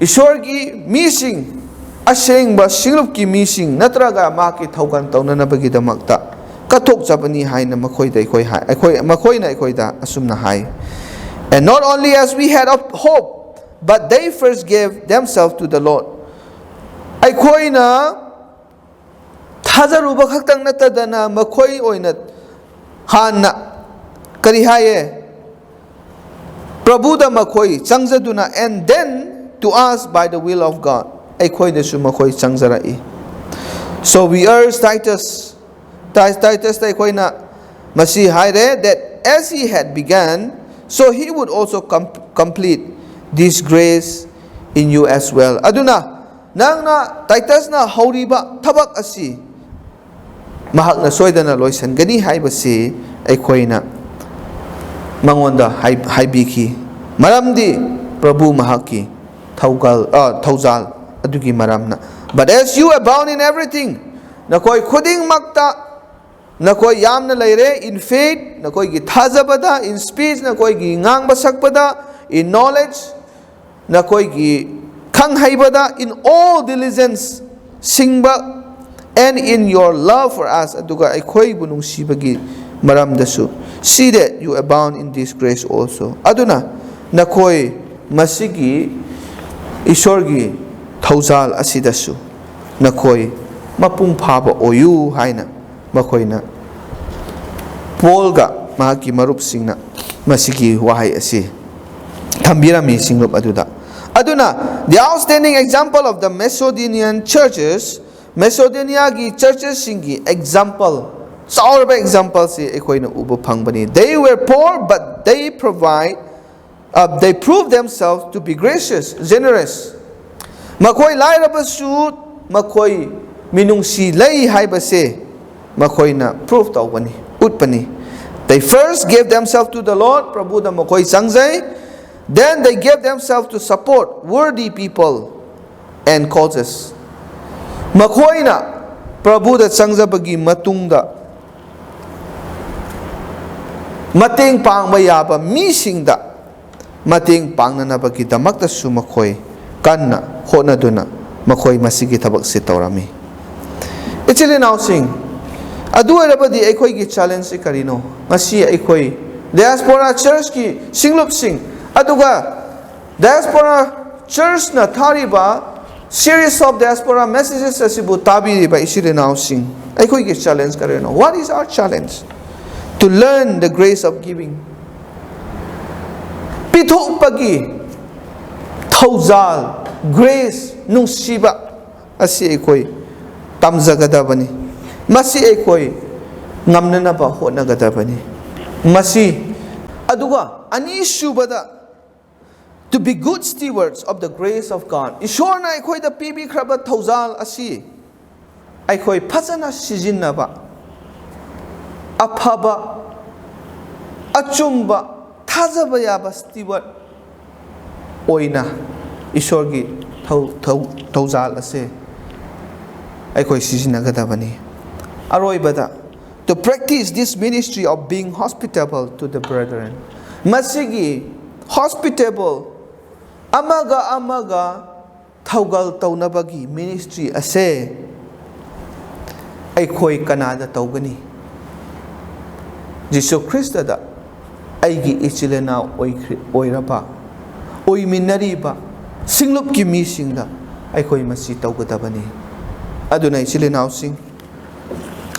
ꯏꯁꯣꯔꯒꯤ ꯃꯤꯁꯤꯡ, ꯑꯁꯦꯡꯕ ꯁꯤꯡꯂꯨꯞꯀꯤ ꯃꯤꯁꯤꯡ ꯅꯠꯇ꯭ꯔꯒ ꯃꯍꯥꯛꯀꯤ ꯊꯧꯒꯜ ꯇꯧꯅꯅꯕꯒꯤꯗꯃꯛꯇ ꯀꯠꯊꯣꯛꯆꯕꯅꯤ" ꯍꯥꯏꯅ ꯃꯈꯣꯏꯗ ꯑꯩꯈꯣꯏ ꯍꯥꯏ, ꯑꯩꯈꯣꯏ, ꯃꯈꯣꯏꯅ ꯑꯩꯈꯣꯏꯗ ꯑꯁꯨꯝꯅ ꯍꯥꯏ꯫ And not only as we had of hope, but they first gave themselves to the Lord. ꯑꯩꯈꯣꯏꯅ ꯊꯥꯖꯔꯨꯕ ꯈꯛꯇꯪ ꯅꯠꯇꯗꯅ ꯃꯈꯣꯏ ꯑꯣꯏꯅ ꯍꯥꯟꯅ, ꯀꯔꯤ ꯍꯥꯏꯌꯦ? ꯄ꯭ꯔꯚꯨꯗ ꯃꯈꯣꯏ ꯆꯪꯖꯗꯨꯅ, and then to us by the will of God, ꯑꯩꯈꯣꯏꯗꯁꯨ ꯃꯈꯣꯏ ꯆꯪꯖꯔꯛꯏ꯫ So we urge Titus, ꯇꯥꯏ-, ꯇꯥꯏꯇꯁꯇ ꯑꯩꯈꯣꯏꯅ ꯃꯁꯤ ꯍꯥꯏꯔꯦ, that as he had begun, so he would also com-, complete this grace in you as well. ꯑꯗꯨꯅ ꯅꯪꯅ, ꯇꯥꯏꯇꯁꯅ ꯍꯧꯔꯤꯕ ꯊꯕꯛ ꯑꯁꯤ ꯃꯍꯥꯛꯅ ꯁꯣꯏꯗꯅ ꯂꯣꯏꯁꯤꯟꯒꯅꯤ ꯍꯥꯏꯕꯁꯤ ꯑꯩꯈꯣꯏꯅ ꯃꯉꯣꯟꯗ ꯍꯥꯏ-, ꯍꯥꯏꯕꯤꯈꯤ꯫ ꯃꯔꯝꯗꯤ ꯄ꯭ꯔꯚꯨ ꯃꯍꯥꯛꯀꯤ ꯊꯧꯒꯜ, ꯑ, ꯊꯧꯖꯥꯜ ꯑꯗꯨꯒꯤ ꯃꯔꯝꯅ꯫ But as you abound in everything, ꯅꯈꯣꯏ ꯈꯨꯗꯤꯡꯃꯛꯇ ꯅꯈꯣꯏ ꯌꯥꯝꯅ ꯂꯩꯔꯦ, in faith, ꯅꯈꯣꯏꯒꯤ ꯊꯥꯖꯕꯗ, in speech, ꯅꯈꯣꯏꯒꯤ ꯉꯥꯡꯕ ꯁꯛꯄꯗ, in knowledge, ꯅꯈꯣꯏꯒꯤ ꯈꯪ ꯍꯩꯕꯗ, in all diligence, ꯁꯤꯡꯕ, and in your love for us, ꯑꯗꯨꯒ ꯑꯩꯈꯣꯏꯕꯨ ꯅꯨꯡꯁꯤꯕꯒꯤ ꯃꯔꯝꯗꯁꯨ꯫ See that you abound in this grace also. ꯑꯗꯨꯅ ꯅꯈꯣꯏ ꯃꯁꯤꯒꯤ ꯏꯁꯣꯔꯒꯤ ꯊꯧꯖꯥꯜ ꯑꯁꯤꯗꯁꯨ ꯅꯈꯣꯏ ꯃꯄꯨꯡ ꯐꯥꯕ ꯑꯣꯏꯌꯨ ꯍꯥꯏꯅ ꯃꯈꯣꯏꯅ, ꯄꯣꯜꯒ ꯃꯍꯥꯛꯀꯤ ꯃꯔꯨꯞꯁꯤꯡꯅ ꯃꯁꯤꯒꯤ ꯋꯥꯍꯩ ꯑꯁꯤ ꯊꯝꯕꯤꯔꯝꯃꯤ ꯁꯤꯡꯂꯨꯞ ꯑꯗꯨꯗ꯫ ꯑꯗꯨꯅ, the outstanding example of the Macedonian churches, ꯃꯦꯁꯣꯗꯣꯅꯤꯌꯥꯒꯤ ꯆꯔꯆꯦꯁꯁꯤꯡꯒꯤ ꯑꯦꯛꯖꯥꯝꯄꯜ, ꯆꯥꯎꯔꯕ ꯑꯦꯛꯖꯥꯝꯄꯜꯁꯤ ꯑꯩꯈꯣꯏꯅ ꯎꯕ ꯐꯪꯕꯅꯤ꯫ They were poor, but they provide, uh, they proved themselves to be gracious, generous. ꯃꯈꯣꯏ ꯂꯥꯏꯔꯕꯁꯨ ꯃꯈꯣꯏ ꯃꯤꯅꯨꯡꯁꯤ ꯂꯩ ꯍꯥꯏꯕꯁꯦ ꯃꯈꯣꯏꯅ ꯄ꯭ꯔꯨꯐ ꯇꯧꯕꯅꯤ, ꯎꯠꯄꯅꯤ꯫ They first gave themselves to the Lord, ꯄ꯭ꯔꯚꯨꯗ ꯃꯈꯣꯏ ꯆꯪꯖꯩ꯫ Then they gave themselves to support worthy people and causes. ꯃꯈꯣꯏꯅ ꯄ꯭ꯔꯚꯨꯗ ꯆꯪꯖꯕꯒꯤ ꯃꯇꯨꯡꯗ ꯃꯇꯦꯡ ꯄꯥꯡꯕ ꯌꯥꯕ ꯃꯤꯁꯤꯡꯗ ꯃꯇꯦꯡ ꯄꯥꯡꯅꯅꯕꯒꯤꯗꯃꯛꯇꯁꯨ ꯃꯈꯣꯏ ꯀꯟꯅ ꯍꯣꯠꯅꯗꯨꯅ ꯃꯈꯣꯏ ꯃꯁꯤꯒꯤ ꯊꯕꯛꯁꯤ ꯇꯧꯔꯝꯃꯤ꯫ ꯏꯆꯤꯜ ꯏꯅꯥꯎꯁꯤꯡ, ꯑꯗꯨ ꯑꯣꯏꯔꯕꯗꯤ ꯑꯩꯈꯣꯏꯒꯤ ꯆꯦꯂꯦꯟꯖꯁꯤ ꯀꯔꯤꯅꯣ? ꯉꯁꯤ ꯑꯩꯈꯣꯏ ꯗꯥꯏꯑꯁꯄꯣꯔꯥ ꯆꯔꯆꯀꯤ ꯁꯤꯡꯂꯨꯞꯁꯤꯡ, ꯑꯗꯨꯒ ꯗꯥꯏꯑꯁꯄꯣꯔꯥ ꯆꯔꯆꯅ ꯊꯥꯔꯤꯕ series of diaspora messages ꯑꯁꯤꯕꯨ ꯇꯥꯕꯤꯔꯤꯕ ꯏꯆꯤꯜ ꯏꯅꯥꯎꯁꯤꯡ, ꯑꯩꯈꯣꯏꯒꯤ ꯆꯦꯂꯦꯟꯖ ꯀꯔꯤꯅꯣ? What is our challenge? To learn the grace of giving. ꯄꯤꯊꯣꯛꯄꯒꯤ ꯊꯧꯖꯥꯜ, ꯒ꯭ꯔꯦꯁ, ꯅꯨꯡꯁꯤꯕ ꯑꯁꯤ ꯑꯩꯈꯣꯏ ꯇꯝꯖꯒꯗꯕꯅꯤ꯫ ꯃꯁꯤ ꯑꯩꯈꯣꯏ ꯉꯝꯅꯅꯕ ꯍꯣꯠꯅꯒꯗꯕꯅꯤ꯫ ꯃꯁꯤ, ꯑꯗꯨꯒ ꯑꯅꯤꯁꯨꯕꯗ, to be good stewards of the grace of God. ꯏꯁꯣꯔꯅ ꯑꯩꯈꯣꯏꯗ ꯄꯤꯕꯤꯈ꯭ꯔꯕ ꯊꯧꯖꯥꯜ ꯑꯁꯤ ꯑꯩꯈꯣꯏ ꯐꯖꯅ ꯁꯤꯖꯤꯟꯅꯕ, ꯑꯐꯕ, ꯑꯆꯨꯝꯕ, ꯊꯥꯖꯕ ꯌꯥꯕ steward ꯑꯣꯏꯅ ꯏꯁꯣꯔꯒꯤ ꯊꯧ-, ꯊꯧ-, ꯊꯧꯖꯥꯜ ꯑꯁꯦ ꯑꯩꯈꯣꯏ ꯁꯤꯖꯤꯟꯅꯒꯗꯕꯅꯤ꯫ ꯑꯔꯣꯏꯕꯗ, to practice this ministry of being hospitable to the brethren. ꯃꯁꯤꯒꯤ hospitable, ꯑꯃꯒ ꯑꯃꯒ ꯊꯧꯒꯜ ꯇꯧꯅꯕꯒꯤ ministry ꯑꯁꯦ ꯑꯩꯈꯣꯏ ꯀꯅꯥꯗ ꯇꯧꯒꯅꯤ? ꯖꯤꯁꯨ ꯈ꯭ꯔꯤꯁꯇꯗ ꯑꯩꯒꯤ ꯏꯆꯤꯜ ꯏꯅꯥꯎ ꯑꯣꯏꯈ꯭ꯔꯤ-, ꯑꯣꯏꯔꯕ, ꯑꯣꯏꯃꯤꯟꯅꯔꯤꯕ ꯁꯤꯡꯂꯨꯞꯀꯤ ꯃꯤꯁꯤꯡꯗ ꯑꯩꯈꯣꯏ ꯃꯁꯤ ꯇꯧꯒꯗꯕꯅꯤ꯫ ꯑꯗꯨꯅ ꯏꯆꯤꯜ ꯏꯅꯥꯎꯁꯤꯡ,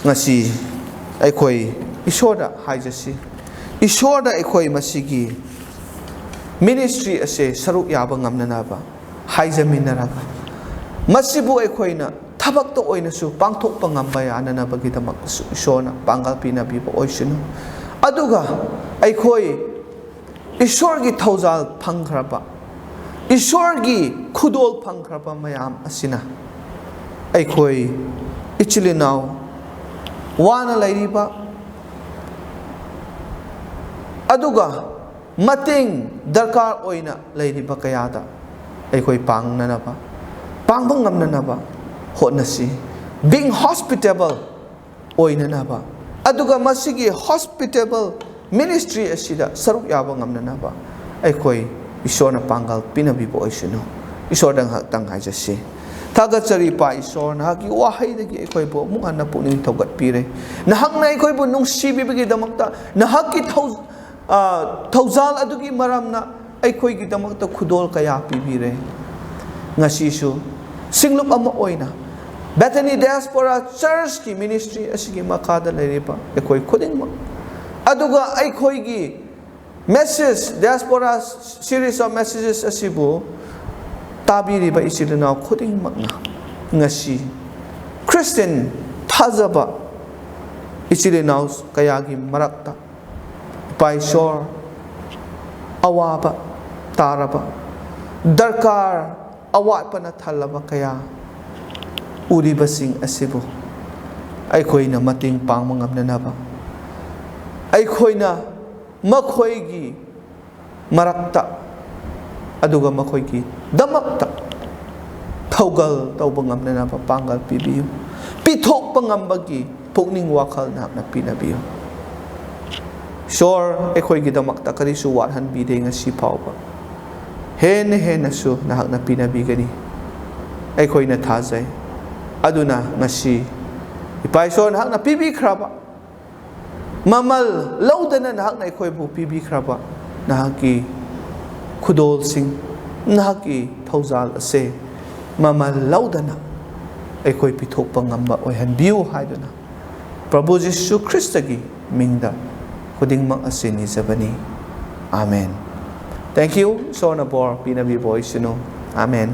ꯉꯁꯤ ꯑꯩꯈꯣꯏ ꯏꯁꯣꯔꯗ ꯍꯥꯏꯖꯁꯤ, ꯏꯁꯣꯔꯗ ꯑꯩꯈꯣꯏ ꯃꯁꯤꯒꯤ ꯃꯤꯅꯤꯁꯇ꯭ꯔꯤ ꯑꯁꯦ ꯁꯔꯨꯛ ꯌꯥꯕ ꯉꯝꯅꯅꯕ ꯍꯥꯏꯖꯃꯤꯟꯅꯔꯒ, ꯃꯁꯤꯕꯨ ꯑꯩꯈꯣꯏꯅ ꯊꯕꯛꯇ ꯑꯣꯏꯅꯁꯨ ꯄꯥꯡꯊꯣꯛꯄ ꯉꯝꯕ ꯌꯥꯅꯅꯕꯒꯤꯗꯃꯛꯇꯁꯨ ꯏꯁꯣꯔꯅ ꯄꯥꯡꯒꯜ ꯄꯤꯅꯕꯤꯕ ꯑꯣꯏꯁꯅꯨ꯫ ꯑꯗꯨꯒ ꯑꯩꯈꯣꯏ ꯏꯁꯣꯔꯒꯤ ꯊꯧꯖꯥꯜ ꯐꯪꯈ꯭ꯔꯕ, ꯏꯁꯣꯔꯒꯤ ꯈꯨꯗꯣꯜ ꯐꯪꯈ꯭ꯔꯕ ꯃꯌꯥꯝ ꯑꯁꯤꯅ ꯑꯩꯈꯣꯏ ꯏꯆꯤꯜ ꯏꯅꯥꯎ ꯋꯥꯅ ꯂꯩꯔꯤꯕ, ꯑꯗꯨꯒ ꯃꯇꯦꯡ ꯗꯔꯀꯥꯔ ꯑꯣꯏꯅ ꯂꯩꯔꯤꯕ ꯀꯌꯥꯗ ꯑꯩꯈꯣꯏ ꯄꯥꯡꯅꯅꯕ, ꯄꯥꯡꯕ ꯉꯝꯅꯅꯕ ꯍꯣꯠꯅꯁꯤ꯫ Being hospitable ꯑꯣꯏꯅꯅꯕ, ꯑꯗꯨꯒ ꯃꯁꯤꯒꯤ hospitable ministry ꯑꯁꯤꯗ ꯁꯔꯨꯛ ꯌꯥꯕ ꯉꯝꯅꯅꯕ ꯑꯩꯈꯣꯏ ꯏꯁꯣꯔꯅ ꯄꯥꯡꯒꯜ ꯄꯤꯅꯕꯤꯕ ꯑꯣꯏꯁꯅꯨ꯫ ꯏꯁꯣꯔꯗ ꯉꯥꯏꯍꯥꯛꯇꯪ ꯍꯥꯏꯖꯁꯤ꯫ ꯊꯥꯒꯠꯆꯔꯤ ꯏꯄꯥ ꯏꯁꯣꯔ, ꯅꯍꯥꯛꯀꯤ ꯋꯥꯍꯩꯗꯒꯤ ꯑꯩꯈꯣꯏꯕꯨ ꯑꯃꯨꯛ ꯍꯟꯅ ꯄꯨꯛꯅꯤꯡ ꯊꯧꯒꯠꯄꯤꯔꯦ꯫ ꯅꯍꯥꯛꯅ ꯑꯩꯈꯣꯏꯕꯨ ꯅꯨꯡꯁꯤꯕꯤꯕꯒꯤꯗꯃꯛꯇ, ꯅꯍꯥꯛꯀꯤ ꯊꯧ-, ꯑ, ꯊꯧꯖꯥꯜ ꯑꯗꯨꯒꯤ ꯃꯔꯝꯅ ꯑꯩꯈꯣꯏꯒꯤꯗꯃꯛꯇ ꯈꯨꯗꯣꯜ ꯀꯌꯥ ꯄꯤꯕꯤꯔꯦ꯫ ꯉꯁꯤꯁꯨ ꯁꯤꯡꯂꯨꯞ ꯑꯃ ꯑꯣꯏꯅ Bethany Diaspora Churchꯀꯤ ministry ꯑꯁꯤꯒꯤ ꯃꯈꯥꯗ ꯂꯩꯔꯤꯕ ꯑꯩꯈꯣꯏ ꯈꯨꯗꯤꯡꯃꯛ, ꯑꯗꯨꯒ ꯑꯩꯈꯣꯏꯒꯤ message, Diaspora series of messages ꯑꯁꯤꯕꯨ ꯇꯥꯕꯤꯔꯤꯕ ꯏꯆꯤꯜ ꯏꯅꯥꯎ ꯈꯨꯗꯤꯡꯃꯛꯅ ꯉꯁꯤ Christian ꯊꯥꯖꯕ ꯏꯆꯤꯜ ꯏꯅꯥꯎ ꯀꯌꯥꯒꯤ ꯃꯔꯛꯇ ꯏꯄꯥ ꯏꯁꯣꯔ, ꯑꯋꯥꯕ ꯇꯥꯔꯕ, ꯗꯔꯀꯥꯔ ꯑꯋꯥꯠꯄꯅ ꯊꯜꯂꯕ ꯀꯌꯥ ꯎꯔꯤꯕꯁꯤꯡ ꯑꯁꯤꯕꯨ ꯑꯩꯈꯣꯏꯅ ꯃꯇꯦꯡ ꯄꯥꯡꯕ ꯉꯝꯅꯅꯕ, ꯑꯩꯈꯣꯏꯅ ꯃꯈꯣꯏꯒꯤ ꯃꯔꯛꯇ, ꯑꯗꯨꯒ ꯃꯈꯣꯏꯒꯤꯗꯃꯛꯇ ꯊꯧꯒꯜ ꯇꯧꯕ ꯉꯝꯅꯅꯕ ꯄꯥꯡꯒꯜ ꯄꯤꯕꯤꯌꯨ꯫ ꯄꯤꯊꯣꯛꯄ ꯉꯝꯕꯒꯤ ꯄꯨꯛꯅꯤꯡ ꯋꯥꯈꯜ ꯅꯍꯥꯛꯅ ꯄꯤꯅꯕꯤꯌꯨ꯫ ꯏꯁꯣꯔ, ꯑꯩꯈꯣꯏꯒꯤꯗꯃꯛꯇ ꯀꯔꯤꯁꯨ ꯋꯥꯠꯍꯟꯕꯤꯗꯦ ꯉꯁꯤ ꯐꯥꯎꯕ꯫ ꯍꯦꯟꯅ ꯍꯦꯟꯅꯁꯨ ꯅꯍꯥꯛꯅ ꯄꯤꯅꯕꯤꯒꯅꯤ ꯑꯩꯈꯣꯏꯅ ꯊꯥꯖꯩ꯫ ꯑꯗꯨꯅ ꯉꯁꯤ ꯏꯄꯥ ꯏꯁꯣꯔ ꯅꯍꯥꯛꯅ ꯄꯤꯕꯤꯈ꯭ꯔꯕ ꯃꯃꯜ ꯂꯧꯗꯅ ꯅꯍꯥꯛꯅ ꯑꯩꯈꯣꯏꯕꯨ ꯄꯤꯕꯤꯈ꯭ꯔꯕ ꯅꯍꯥꯛꯀꯤ ꯈꯨꯗꯣꯜꯁꯤꯡ, ꯅꯍꯥꯛꯀꯤ ꯊꯧꯖꯥꯜ ꯑꯁꯦ ꯃꯃꯜ ꯂꯧꯗꯅ ꯑꯩꯈꯣꯏ ꯄꯤꯊꯣꯛꯄ ꯉꯝꯕ ꯑꯣꯏꯍꯟꯕꯤꯌꯨ ꯍꯥꯏꯗꯨꯅ ꯄ꯭ꯔꯚꯨ ꯖꯤꯁꯨ ꯈ꯭ꯔꯤꯁꯇꯒꯤ ꯃꯤꯡꯗ ꯈꯨꯗꯤꯡꯃꯛ ꯑꯁꯤ ꯅꯤꯖꯕꯅꯤ꯫ ꯑꯥꯃꯦꯟ꯫ Thank you꯫ ꯏꯁꯣꯔꯅ ꯕꯣꯔ ꯄꯤꯅꯕꯤꯕ ꯑꯣꯏꯁꯅꯨ꯫ ꯑꯥꯃꯦꯟ꯫